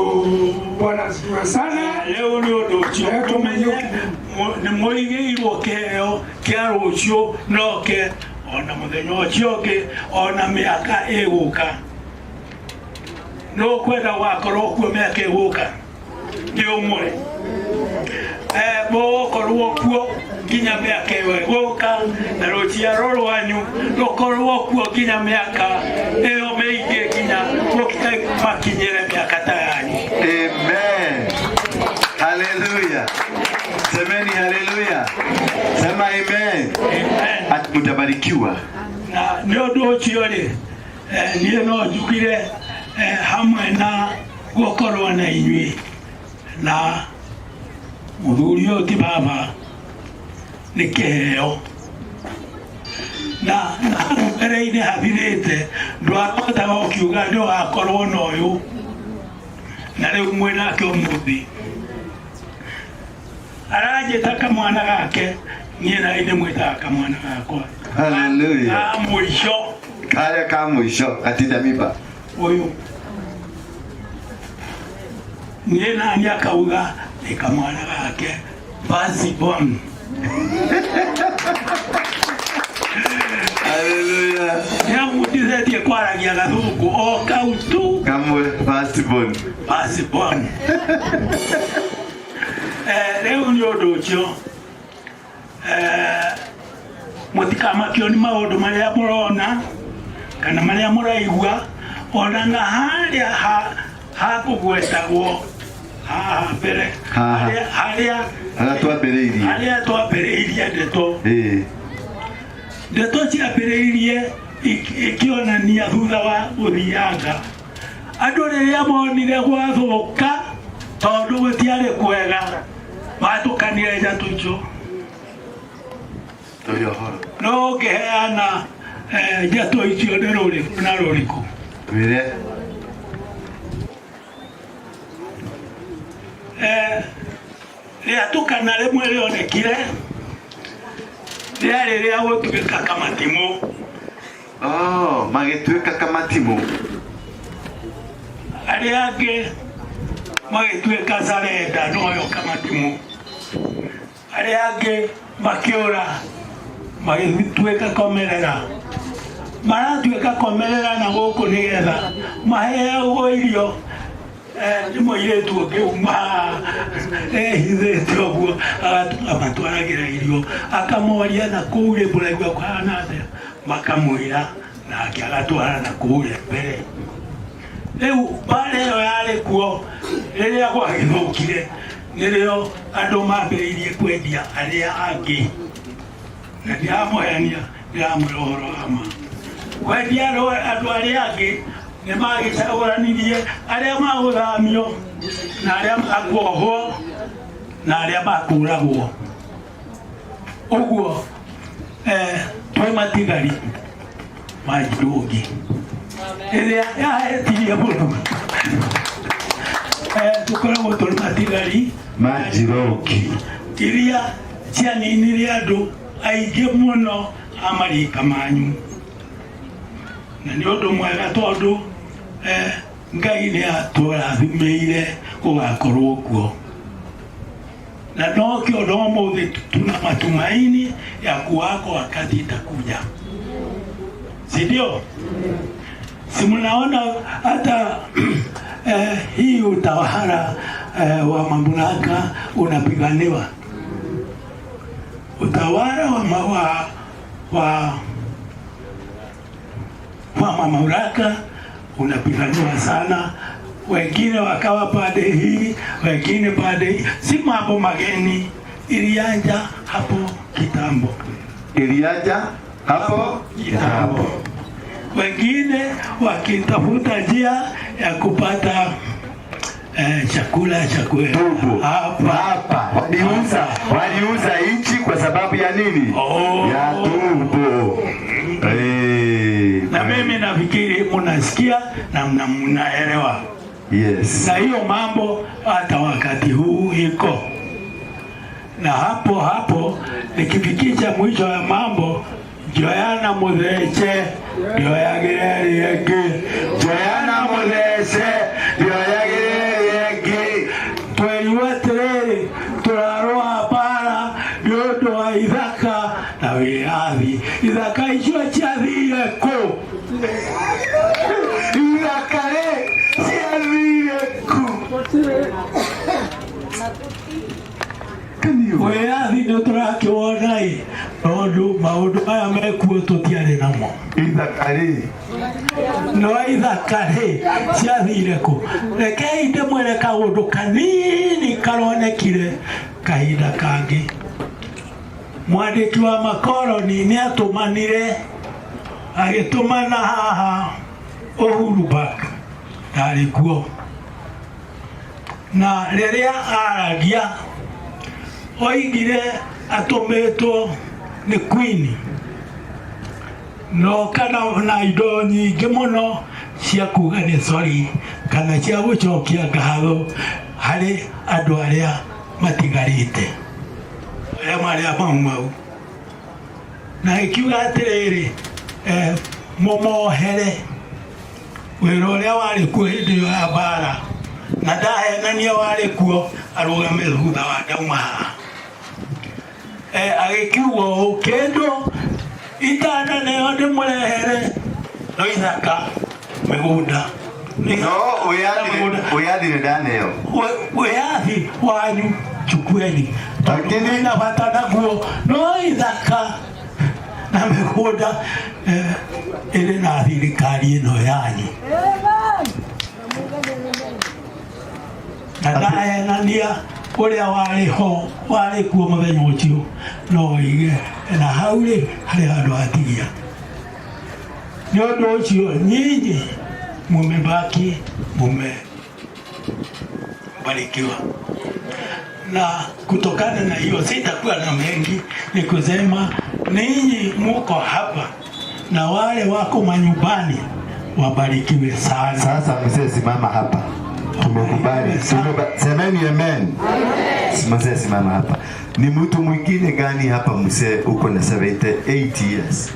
Bwana asifiwe sana. Rĩu nĩ ũndũ ũcio tũmenye nĩ mũigĩirwo kĩheo kĩa rũciũ noke ona mũthenya ũcio ũngĩ ona mĩaka ĩgũka. No kwenda gũgakorwo kuo mĩaka ĩgũka nĩ ũmwe. Mũgũkorwo kuo nginya mĩaka ĩyo ĩgũka na rũciaro rwanyu rũkorwo kuo nginya mĩaka ĩyo mĩingĩ nginya makinyĩre mĩaka ta yanyu. Amen. Haleluya. Semeni haleluya. Sema amen. Amen. Ati mtabarikiwa. Na nĩ ũndũ ũcio rĩ, niĩ no njugire hamwe na gũkorwo na inyuĩ na mũthuri ũyũ ti baba nĩ kĩheo na hau mbere-inĩ hathirĩte ndwahotaga ũkiuga ndũgakorwo na ũyũ na rĩu mwĩnake ũmũthĩ aranjĩta kamwana gake niĩ na nĩ mwĩtaga kamwana gakwa. Haleluya. Ka mũico. Karĩa ka mũico gatinda mimba. Ũyũ niĩ nani akauga nĩ kamwana gake first born. Haleluya. Nĩamũtithĩtie kwaragia gathũngũ o kau tu. Kamwe first born. First born. Rĩu nĩ ũndũ ũcio mũtikamakio nĩ maũndũ marĩa mũrona kana marĩa mũraigua ona na harĩa hakũgwetagwo haha mbere Haha. harĩa Harĩa twambĩrĩirie. Harĩa twambĩrĩirie ndeto. Ndeto ciambĩrĩirie ikĩonania thutha wa gũthianga andũ rĩrĩa monire gwathũka tondũ gũtiarĩ kwega matũkanire njatũ icio. Tũrĩ ũhoro. No ũngĩheana njatũ icio nĩ rũrĩkũ na rũrĩkũ? Twĩre. Rĩatũkana rĩmwe rĩonekire rĩarĩ rĩa gũtuĩka kamatimũ. Oh, magĩtuĩka kamatimũ. Arĩa angĩ magĩtuĩka sarenda noyo kamatimũ. Arĩa angĩ makĩũra magĩtuĩka komerera. Maratuĩka komerera na gũkũ nĩgetha maheagwo irio. Nĩ mũirĩtu ũngĩ uma ehithĩte ũguo akamatwaragĩra irio akamoria na kũu rĩ mũraigua kũhana atĩa, makamwĩra nake agatwara na kũrĩa mbere. Rĩu mbara ĩyo yarĩ kuo rĩrĩa gwagĩthũkire nĩrĩo andũ mambĩrĩirie kwendia arĩa angĩ na ndiramũhenia ndiramwĩra ũhoro wa ma. Kwendia andũ arĩa angĩ nĩ magĩcagũranirie arĩa magũthamio na arĩa makuohwo na arĩa makũragwo. Ũguo twĩ matigari ma Njirũngi ĩrĩa yahetirie mũno. Tũkoragwo tũrĩ matigari ma Njirũngi iria cianinire andũ aingĩ mũno a marika manyu. Na nĩ ũndũ mwega tondũ Ngai nĩ atũrathimĩire gũgakorwo kuo. Na nokĩo no ũmũthĩ tuna matumaini ya kuwako wakati itakuja, si ndio? Si mnaona hata hii utawala wa mamlaka unapiganiwa. Utawala wa mamlaka unapiganiwa sana, wengine wakawa pande hii, wengine pande hii. Si mambo mageni, ilianja hapo kitambo, Ilianja hapo kitambo, wengine wakitafuta njia ya kupata chakula cha Tubu. hapa Hapa waliuza nchi kwa sababu ya nini? Oh. Ya tumbo. Na mimi nafikiri mnasikia na mnaelewa. Yes. Na hiyo mambo hata wakati huu iko. Na hapo hapo nikifikisha mwisho wa mambo, Joyana Mutheche ndioyagire rĩngĩ, Joyana Mutheche ndioyagire rĩngĩ. Twerirwo atĩrĩrĩ, tũrarũa mbara nĩ ũndũ wa ithaka na wĩyathi. Ithaka icio ciathire kũ? Ithaka rĩ ciathire kũ? Wĩyathi nĩ tũrakĩwona ĩ, tondũ maũndũ maya mekuo tũtiarĩ namo. Ithaka rĩ No ithaka rĩ ciathire kũ? Rekei ndĩmwĩre kaũndũ kanini karonekire kahinda kangĩ. Mwandĩki wa makoroni nĩ atũmanire, agĩtũmana haha Uhuru Park, ndarĩ kuo. Na rĩrĩa aragia oigire atũmĩtwo nĩ Queen, no kana na indo nyingĩ mũno cia kuga nĩ sorry kana cia gũcokia ngatho harĩ andũ arĩa matigarĩte, arĩa marĩ a Mau Mau. Na ĩkiuga atĩrĩrĩ, mũmohere wĩra ũrĩa warĩ kuo hĩndĩ ĩyo ya mbara, na ndahenania warĩ kuo arũgame thutha wa ndauma haha. Agĩkiuga ũũ, kĩndũ itananeo ndĩmũrehere no ithaka mĩgũnda. No wĩyathi ndaneo. Wĩyathi wanyu chukueni, Lakini- na bata naguo, no ithaka na mĩgũnda ĩrĩ na thirikari ĩno yanyu. Na ndahenania ũrĩa warĩ ho warĩ kuo mũthenya ũcio, no oige na hau rĩ harĩ handũ hatigia. Nĩ ũndũ ũcio nyinyi mumebaki mumebarikiwa. Na kutokana na hiyo sitakuwa na mengi, ni kusema ninyi muko hapa na wale wako manyumbani wabarikiwe sana. Sasa mzee, simama hapa. Tumekubali. Semeni amen. Mzee, simama hapa. Ni mtu mwingine gani hapa mzee uko na 78 years?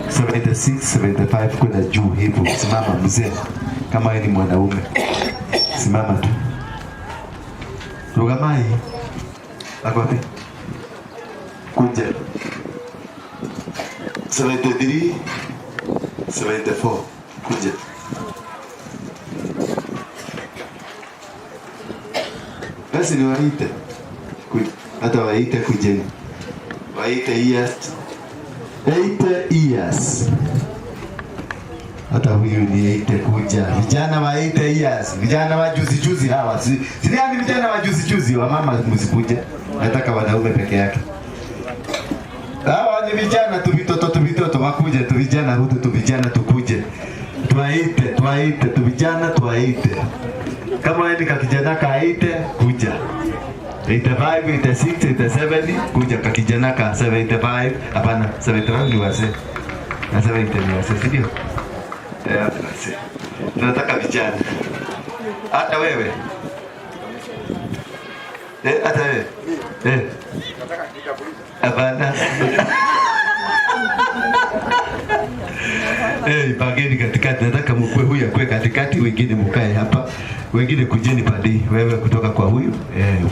76, 75 kwenda juu hivyo. Simama mzee. Kama wewe ni mwanaume. Simama tu. Rugamai. Ako wapi? Kuja. 73, 74. Kuja. Basi ni waite. Hata waite kujeni. Waite years. 80 years. Hata huyu ni 80 kuja. Vijana wa 80 years. Vijana wa juzi juzi hawa. Si ni vijana wa juzi juzi, wa mama msikuje. Nataka wanaume peke yake. Hawa ni vijana tu, vitoto wakuje tu, vijana hutu tu, vijana tukuje. Tuwaite tu vijana tuwaite. Kama wewe ni kakijana kaite kuja. 85, 86, 87 kuja kakijana ka 75. Hapana, 75 ni wazee. Na 70 ni wazee, si ndio? Wazee. Tunataka vijana. Hata wewe. Hata wewe. Hapana. Pangeni katikati. Nataka mkue huyu akue katikati, wengine mkae hapa. Wengine kujeni padi. Wewe kutoka kwa huyu,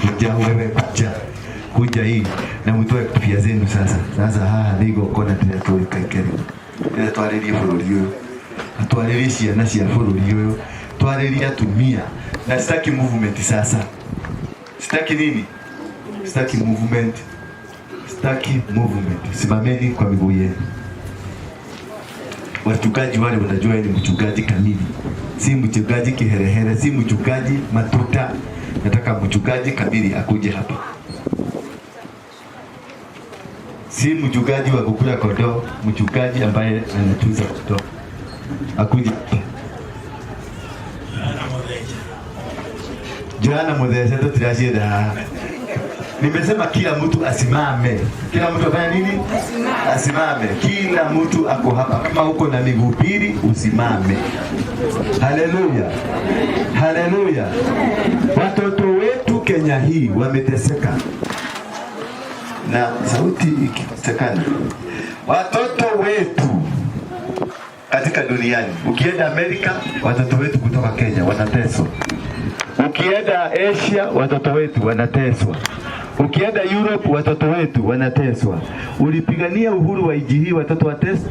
kuja wewe, kuja. Kuja hii na mtoe kofia zenu sasa. Sasa haha nigo kona tena tuikaikeri. Tena twaririe bũrũri ũyũ. Na twaririe ciana cia bũrũri ũyũ. Twaririe atumia. Na sitaki movement sasa. Sitaki nini? Sitaki movement. Staki movement. Simameni kwa miguu yenu. Wachungaji wale wanajua ni mchungaji kamili, si mchungaji kiherehere, si mchungaji matuta. Nataka mchungaji kamili akuje hapa, si mchungaji wa kukula kondoo, mchungaji ambaye anatunza kondoo akuje hapa. Joana Muthece tutiracienda haha. Nimesema kila mtu asimame. Kila mtu afanye nini? Asimame. Kila mtu ako hapa. Kama uko na miguu mbili usimame. Haleluya, haleluya. Watoto wetu Kenya hii wameteseka, na sauti ikikosekana, watoto wetu katika duniani, ukienda Amerika, watoto wetu kutoka Kenya wanateswa. Ukienda Asia, watoto wetu wanateswa. Ukienda Europe, watoto wetu wanateswa. Ulipigania uhuru wa nchi hii, watoto wateswe?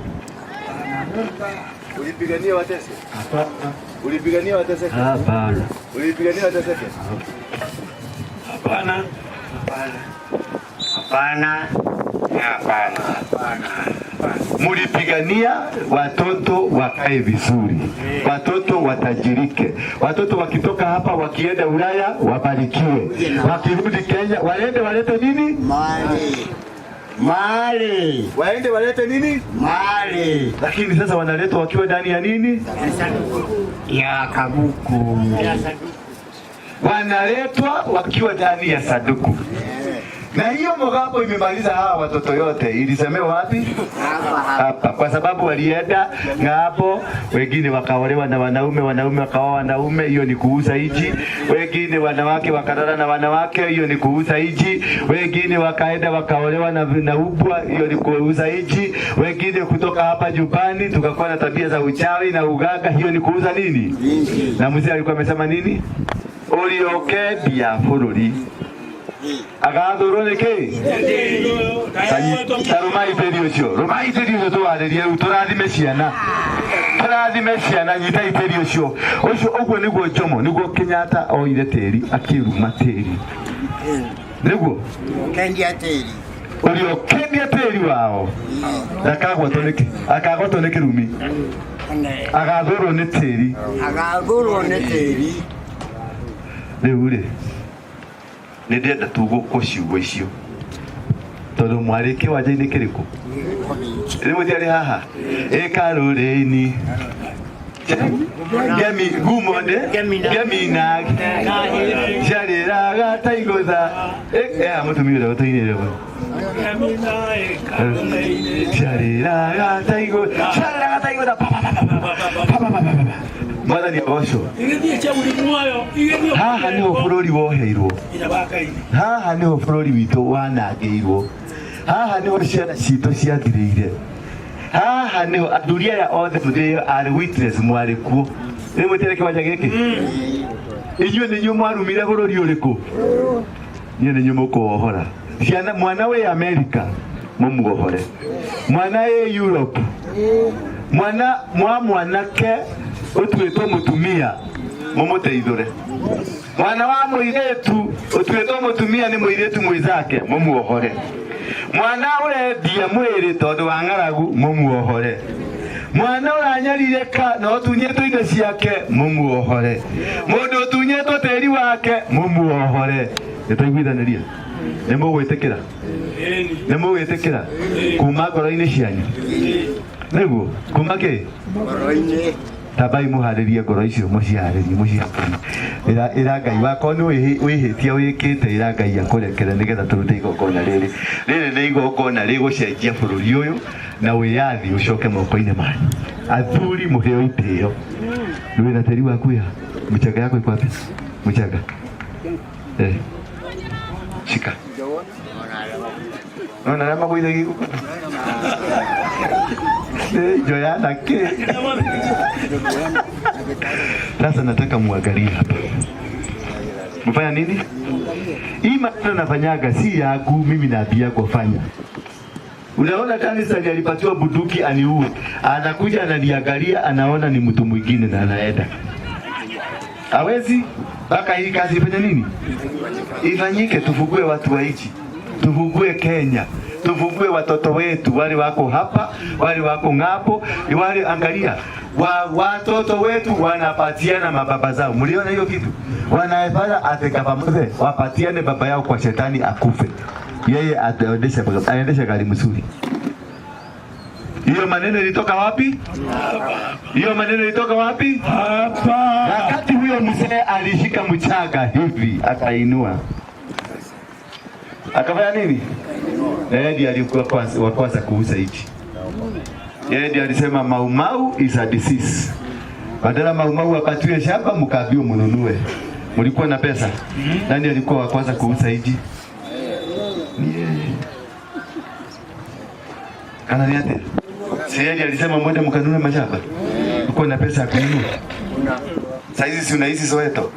Ulipigania wateswe? Hapana. Ulipigania wateseke? Hapana. Ulipigania wateseke? Hapana. Hapana. Hapana. Hapana. Mulipigania watoto wakae vizuri, watoto watajirike, watoto wakitoka hapa wakienda Ulaya wabarikiwe, wakirudi Kenya waende walete nini? Mali. Mali. Waende walete nini? Mali. Lakini sasa wanaletwa wakiwa ndani ya nini? Ya kabuku. Wanaletwa wakiwa ndani ya saduku. Na hiyo Mugambo imemaliza hawa watoto yote. Ilisemewa wapi? Hapa. Kwa sababu walienda ng'ambo, wengine wakaolewa na wanaume, wanaume wakaoa wanaume, hiyo ni kuuza nchi. Wengine wanawake wakalala na wanawake, hiyo ni kuuza nchi. Wengine wakaenda wakaolewa na ubwa, hiyo ni kuuza nchi. Wengine kutoka hapa nyumbani tukakuwa na tabia za uchawi na uganga, hiyo ni kuuza nini? Na mzee alikuwa amesema nini? Uliokendia bũrũri agathurwo nĩ kĩ? Ta rũmai tĩri ũcio, rũmai tĩri ũcio tũwarĩrie rĩu, tũrathime ciana, tũrathime ciana, nyitai tĩri ũcio ũcio. Ũguo nĩguo Jomo, nĩguo Kenyatta oire tĩri akĩruma tĩri, nĩguo Kendia tĩri. ũrĩokendia tĩri wao akagwatwo nĩ akagwatwo nĩ kĩrumi, agathurwo nĩ tĩri. Agathurwo nĩ tĩri. Rĩu rĩ nĩ ndĩrenda tugũkwo ciugo icio tondũ mwarĩ kĩwanja-inĩ kĩrĩkũ rĩu mũtiarĩ haha ĩkarũrĩini ngemi gumo nĩ ngemi na ciarĩraga ta igũtha mũtumia ũrĩa ũtũinĩre ciarĩraga ta igũtha, ciarĩraga ta igũtha pa pa pa pa pa pa pa pa. Mwathani agocwo. Haha niho bũrũri woheirwo, haha niho bũrũri witũ wanangĩirwo, haha niho ciana citũ ciathirĩire, haha niho athuri aya othe they are witness mwarĩ kuo. Rĩu mwĩtere kĩwanja gĩkĩ inyuĩ nĩ inyuĩ mwarumire bũrũri ũrĩkũ? Inyuĩ nĩ inyuĩ mũkũwohora ciana. Mwana wĩ Amerika mũmuohore, mwana wĩ Europe, mwana mwa mwanake ũtuĩtwo mũtumia mũmũteithũre, mwana wa mũirĩtu ũtuĩtwo mũtumia nĩ mũirĩtu mwĩzake mũmuohore, mwana ũrendia mwĩrĩ tondũ wa ng'aragu mũmuohore, mwana ũranyarirĩka na ũtunyĩtwo indo ciake mũmuohore, mũndũ ũtunyĩtwo tĩri wake mũmuohore. Nĩtwaiguithanĩria? Nĩ mũgwĩtĩkĩra? Nĩ mũgwĩtĩkĩra kuma ngoro-inĩ cianyu? Nĩguo kuma kĩ? Ngoro-inĩ. Tambai mũharĩrie ngoro icio, mũciharĩrie, mũciharĩrie. Ĩra Ngai wakwa nĩ wĩhĩtia wĩkĩte, ĩra Ngai akũrekere nĩgetha tũrute igongona rĩrĩ. Rĩrĩ nĩ igongona rĩgũcenjia bũrũri ũyũ na wĩyathi ũcoke moko-inĩ manyu. Athuri mũheo itĩo. Wĩna tĩri waku ya mchanga yako iko wapi? Mchanga shika. Ona arĩa magũithagia gũkũ. Joyana ke. Sasa nataka muangalie hapa. Mfanya nini? Hii maneno nafanyaga si yangu mimi, naambia kwa fanya. Unaona kanisa alipatiwa bunduki aniue. Anakuja ananiangalia, anaona ni mtu mwingine na anaenda. Hawezi mpaka hii kazi ifanye nini? Ifanyike, tufugue watu wa nchi. Tufungue Kenya, tufungue watoto wetu wale wako hapa, wale wako ng'ambo, wale angalia watoto wetu wanapatiana mababa zao. Mliona hiyo kitu? Wanaefanya ateka pamoja, wapatiane baba yao kwa shetani akufe, yeye aendeshe gari mzuri. Hiyo maneno ilitoka wapi? Hiyo maneno ilitoka wapi? Hapa. Wakati huyo mzee alishika mchanga hivi akainua, akafanya nini? Yeye ndiye alikuwa wa kwanza kuuza hichi. Yeye ndiye alisema Maumau is a disease. Badala Maumau apatiwe shamba, mkaambiwa mnunue. Mlikuwa na pesa? Nani alikuwa wa kwanza kuuza hichi? Ni yeye. Kana ni ate? Si yeye alisema mwende mkanunue mashamba? Ulikuwa na pesa ya kununua? Saa hizi si unaishi Soweto?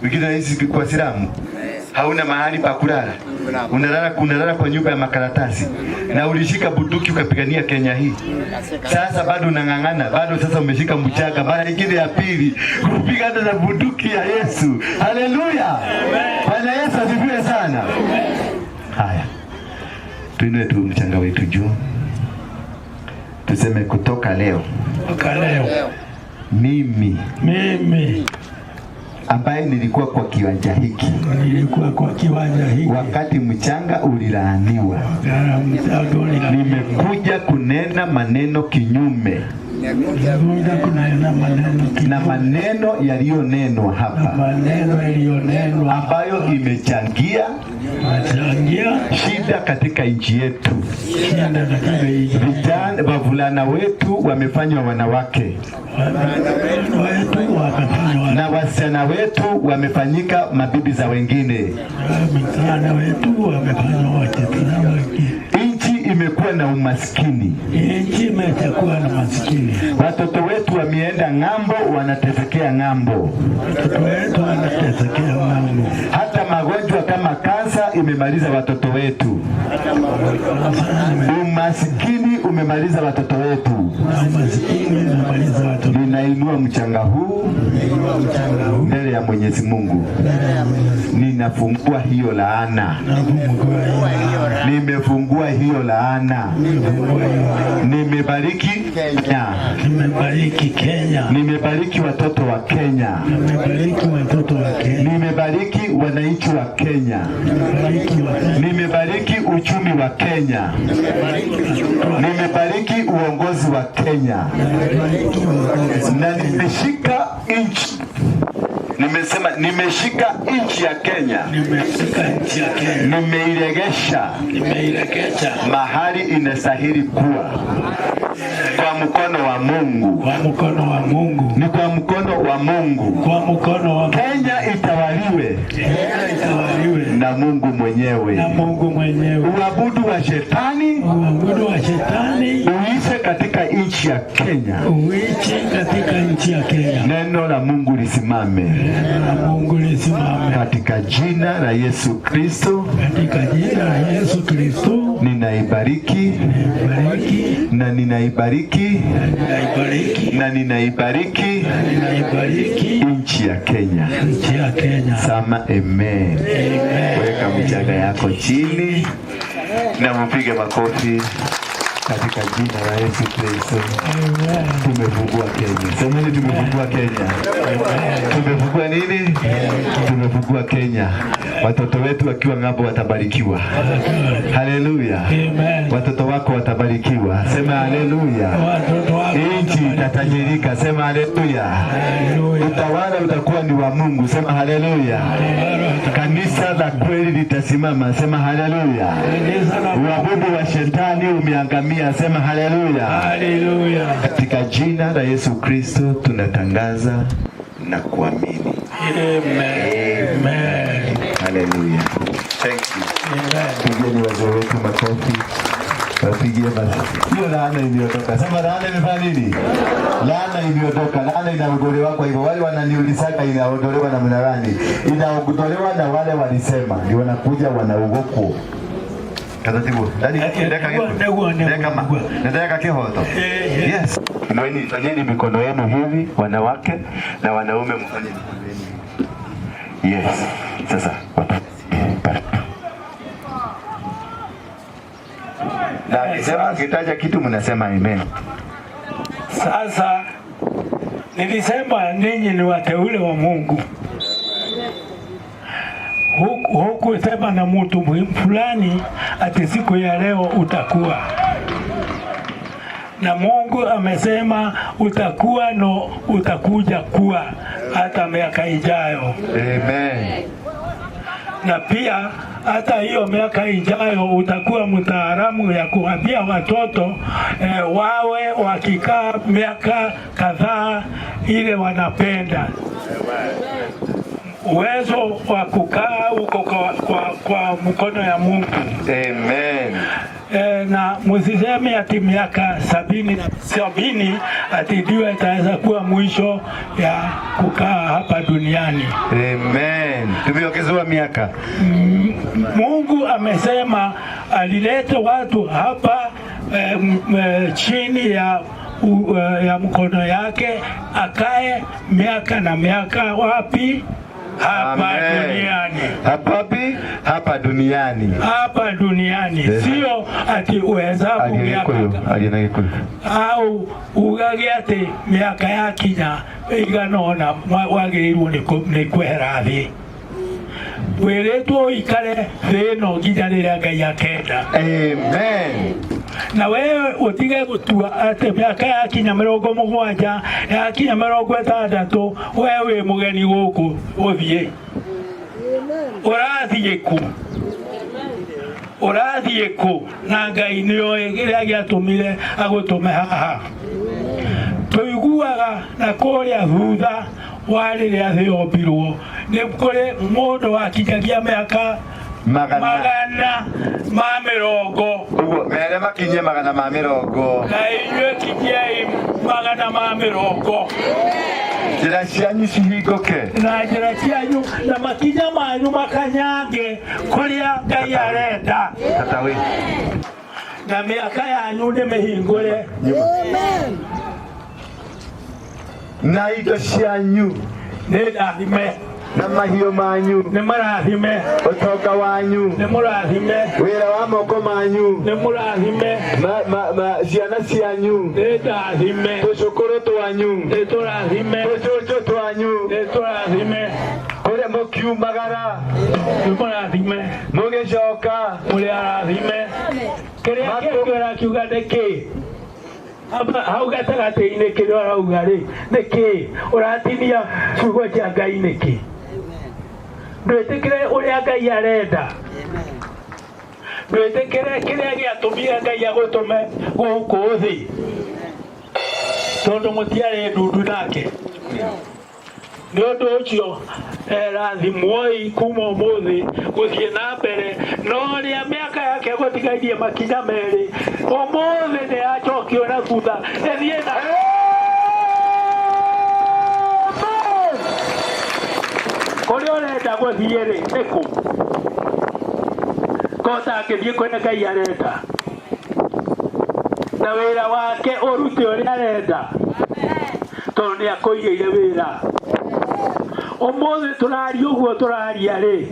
Wengine unaishi kwa slum. Hauna mahali pa kulala. Unalala kwa nyumba ya makaratasi. Na ulishika bunduki ukapigania Kenya hii. Sasa bado unang'ang'ana, bado sasa umeshika mchanga mara nyingine ya pili kupigana na bunduki ya Yesu. Haleluya! Bwana Yesu asifiwe sana. Haya, tuinue tu mchanga wetu juu, tuseme kutoka leo, Kutoka leo mimi mimi ambaye nilikuwa kwa kiwanja hiki nilikuwa kwa kiwanja hiki wakati mchanga ulilaaniwa, nimekuja kunena maneno kinyume nimekuja kunena maneno na maneno yaliyonenwa hapa, maneno yaliyonenwa ambayo imechangia imechangia shida katika nchi yetu. Shida katika nchi. Vijana, wavulana wetu wamefanywa wanawake wetu wamefanywa na wasichana wetu wamefanyika mabibi za wengine. Vijana wetu wamefanywa wasichana wengine. Nchi imekuwa na umaskini, Nchi imekuwa na maskini. Watoto wetu wameenda ng'ambo, wanatesekea ng'ambo. Watoto wetu wanatesekea ng'ambo. Hata magonjwa kama kansa imemaliza watoto wetu. Umaskini umemaliza watoto wetu. Umaskini umemaliza watoto. Ninainua mchanga huu mbele ya Mwenyezi Mungu, ninafungua hiyo laana, nimefungua hiyo laana, nimebariki Kenya, Nimebariki Kenya, nimebariki watoto wa Kenya, nimebariki watoto wa Kenya, nimebariki wananchi wa Kenya, nimebariki wa nimebariki uchumi wa Kenya, nimebariki uongozi wa Kenya, na nimeshika nchi, nimesema nimeshika nchi ya Kenya, nimeshika nchi ya Kenya, nimeiregesha nimeiregesha mahali inastahili kuwa kwa mkono wa Mungu, kwa mkono wa Mungu, ni kwa mkono wa Mungu. Kwa mkono wa Kenya itawaliwe Kenya itawaliwe na Mungu mwenyewe, na Mungu mwenyewe. Uabudu wa shetani, Uabudu wa shetani uishe katika nchi ya Kenya, uiche katika nchi ya Kenya. Neno la Mungu lisimame Neno la Mungu lisimame katika jina la Yesu Kristo. Katika jina la Yesu Kristo. Ninaibariki Ninaibariki na ninaibariki ninaibariki na ninaibariki ninaibariki nchi ya Kenya. Nchi ya Kenya. Sema amen. Weka mchanga yako chini na mpige makofi katika jina la Yesu Kristo. Tumefungua Kenya. Semeni tumefungua Kenya. Tumefungua nini? Tumefungua Kenya. Watoto wetu wakiwa ng'ambo watabarikiwa. Haleluya. Watoto wako watabarikiwa. Sema haleluya. Nchi itatajirika. Sema haleluya. Utawala utakuwa ni wa Mungu. Sema haleluya. Kanisa la kweli litasimama. Sema haleluya. Uabudu wa shetani umeangamia. Sema haleluya. Haleluya. Katika jina la Yesu Kristo tunatangaza na kuamini. Amen. Amen. Haleluya. Thank you. Pigeni wazee wetu makofi. Wapigie basi. Hiyo laana imeondoka. Sema laana imefanya nini? Laana imeondoka. Laana inaondolewa kwa hivyo wale wananiulizaka inaondolewa namna gani? Inaondolewa na wale walisema ndio wanakuja wanaugoko. Taratibu. Ndani ndeka kitu. Ndeka ma. Ndeka kihoto. Yes. Inueni, fanyeni mikono yenu hivi wanawake na wanaume mfanye mikono yenu hivi. Yes. Sasa watu. Akisema akitaja kitu mnasema amen. Sasa nilisema ninyi ni wateule wa Mungu. Hukusema na mtu fulani ati siku ya leo utakuwa na Mungu amesema utakuwa no utakuja kuwa hata miaka ijayo. Amen. Na pia hata hiyo miaka ijayo utakuwa mtaalamu ya kuambia watoto wawe wakikaa miaka kadhaa ile wanapenda. Uwezo wa kukaa uko kwa mkono ya Mungu. Amen. Na msiseme ati miaka 70 ati ndio itaweza kuwa mwisho ya kukaa hapa duniani. Amen. Tumeongezewa miaka. Mungu amesema alileta watu hapa chini ya mkono yake akae miaka na miaka wapi? Hapa duniani. Hapa duniani. Hapa duniani. Sio ati uhesabu miaka au ugage ati miaka yakinya igana ona wagĩrĩirwo nĩ kwehera thĩ. Wĩrĩtwo ũikare thĩ ĩno nginya rĩrĩa Ngai akenda. Amen. Na wewe utige gutua ati miaka yakinya 70 yakinya 60 wewe wi mugeni guku uthie. Urathie ku? Urathie ku? Na Ngai nĩoĩ kĩrĩa gĩatũmire agũtũme haha. Tũiguaga na kũrĩa thutha wa rĩrĩa thĩ yombirwo nĩ kũrĩ mũndũ wakinyagia mĩaka magana ma mĩrongo. Ũguo mere makinyie magana ma mĩrongo. Na inyuĩ kinyiai magana ma mĩrongo. Njĩra cianyu cihingũke. Na njĩra cianyu na makinya manyu makanyange kũrĩa Ngai arenda. Tata we. Na mĩaka yanyu nĩ mĩhingũre. Amen. Na indo cianyu nĩ ndathime. Na mahiũ manyu nĩ marathime. Ũtonga wanyu nĩ mũrathime. Wĩra wa moko manyu nĩ mũrathime. Ciana cianyu nĩ ndathime. Tũcũkũrũ twanyu nĩ tũrathime. Tũcũcũ twanyu nĩ tũrathime. Kũrĩa mũkiumagara nĩ mũrathime. Mũgĩcoka mũrĩ arathime. Kĩrĩa kĩngĩ ũrakiuga nĩ kĩ? Hau gatagatĩ-inĩ kĩrĩa ũrauga rĩ nĩ kĩ? Ũratinia ciugo cia Ngai nĩkĩ? Ndwĩtĩkĩre ũrĩa Ngai arenda. Ndwĩtĩkĩre kĩrĩa gĩatũmire Ngai agũtũme gũkũ thĩ. Tondũ mũtiarĩ ndundu nake. Nĩ ũndũ ũcio rathimwoi kuma ũmũthĩ gũthiĩ na mbere no rĩa mĩaka yake gũtigairie makinya merĩ ũmũthĩ nĩ yacokio na thutha ĩthiĩ na kũrĩa ũrenda gũthiĩ rĩ nĩ kũ? Ko ũtangĩthiĩ kũrĩa Ngai arenda na wĩra wake ũrute ũrĩa arenda tondũ nĩ akũigĩire wĩra. Ũmũthĩ tũraria ũguo tũraria rĩ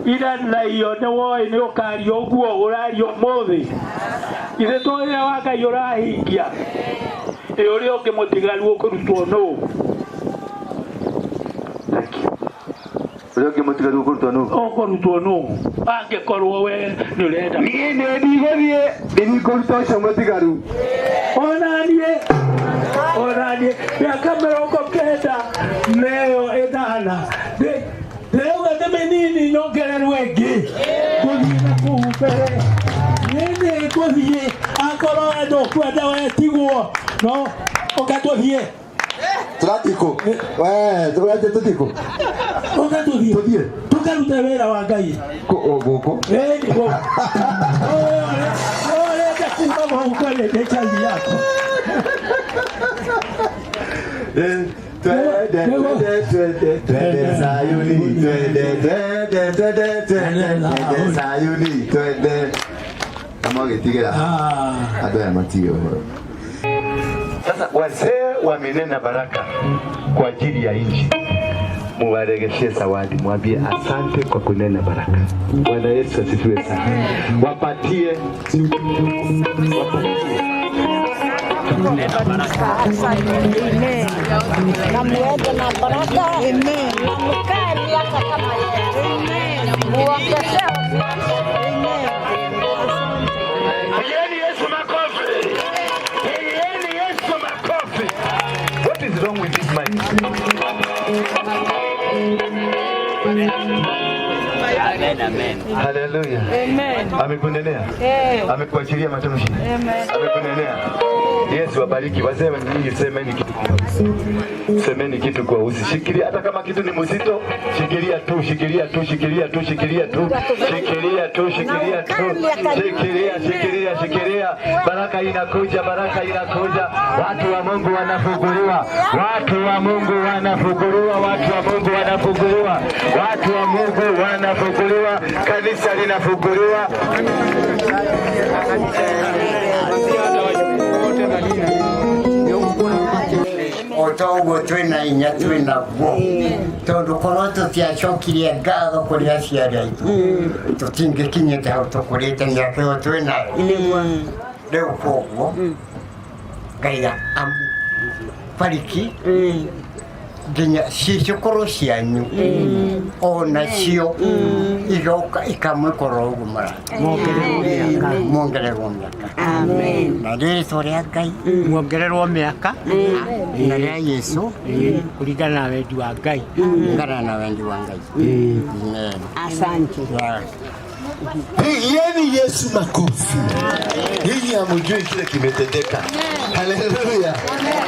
ira na iyo nĩ woĩ nĩ ũkaria ũguo ũraria ũmũthĩ. Ithe to wĩra wa Ngai ũrahingia ĩ ũrĩa ũngĩ mũtigaru ũkũrutwo nũ? Ũrĩa ũngĩ mũtigaru ũkũrutwo nũ? Ũkũrutwo nũ? Angĩkorwo we nĩ ũrenda. Niĩ nĩ ndigũthiĩ ndigũruta ũcio mũtigaru. Onaniĩ mĩaka 98 ndĩrauga nĩ mĩnini nyongererwo ĩngĩ ngũthiĩ na kũu mbere. Niĩ nĩ ngũthiĩ akorwo we ndũkwenda wetigwo no ũka tũthiĩ. Tũrathiĩ kũ? We tũrathiĩ tũthiĩ kũ? Ũka tũthiĩ. Tũthiĩ. Tũkarute wĩra wa Ngai. Kũ gũkũ? Ĩĩ gũkũ. Ũrenda kuma gũkũ rĩ nĩ chai yako. Twende twende twende twende Sayuni twende twende twende twende twende Sayuni twende. Kama ũgĩtigĩra andũ aya matige ũhoro. Sasa wazee wamenena baraka kwa ajili ya nchi. Muwaregeshie zawadi, mwambie asante kwa kunena baraka. Bwana Yesu asifiwe sana. Wapatie, wapatie. Na muende na baraka. Na mkae miaka kama yetu. Muongezewe. Pigieni Yesu makofi. Pigieni Yesu makofi. What is wrong with this mic? Amen, amen. Hallelujah. Amen. Amekunenea? Amekuachilia matamshi? Amekunenea? Yesu wabariki. Wazee nyinyi semeni kitu kwa usi. Semeni kitu kwa usi. Shikilia hata kama kitu ni mzito, shikilia tu, shikilia tu, shikilia tu, shikilia tu. Shikilia tu, shikilia tu. Shikilia, shikilia, shikilia. Baraka inakuja, baraka inakuja. Watu wa Mungu wanafunguliwa. Watu wa Mungu wanafunguliwa, watu wa Mungu wanafunguliwa. Watu wa Mungu wanafunguliwa. Kanisa linafunguliwa. O ta ũguo twĩna hinya twĩnaguo tondũ korwo tũtiacokirie ngatho kũrĩ aciari aitũ tũtingĩkinyĩte hau tũkũrĩte mĩaka ĩyo twĩnayo rĩu koguo Ngai amubariki nginya cicũkũrũ cianyu onacio igoka ikamwĩkorwo ũguo mara muongererwo mĩaka na rĩtwa rĩa Ngai muongererwo mĩaka na rĩa Yesu kulingana na wendi wa Ngai. Kulingana na wendi wa Ngai. Amen. Asante. Yeah. Pigieni Yesu makofi. Nyinyi hamjui kile kimetendeka. Haleluya.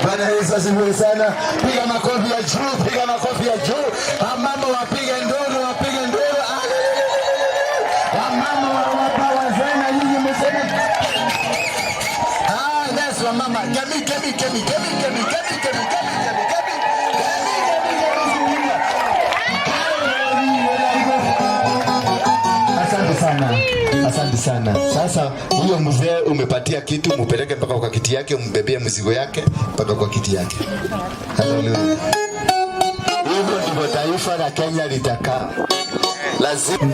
Bwana Yesu asifiwe sana. Piga makofi ya juu, piga makofi ya juu. Wamama wapige nduru, wapige nduru. Wamama wa wapa wazee na nyinyi mseme. Ah, yes, wamama. Kemi, kemi, kemi, kemi, kemi, kemi, kemi, kemi, kemi, kemi. Kemi, kemi, kemi. Asante sana. Asante sana. Sasa huyo mzee umepatia kitu, mupeleke mpaka kwa kiti yake, umbebee mzigo yake mpaka kwa kiti yake. Haleluya. Hivyo ndivyo taifa la Kenya litakaa. Lazima.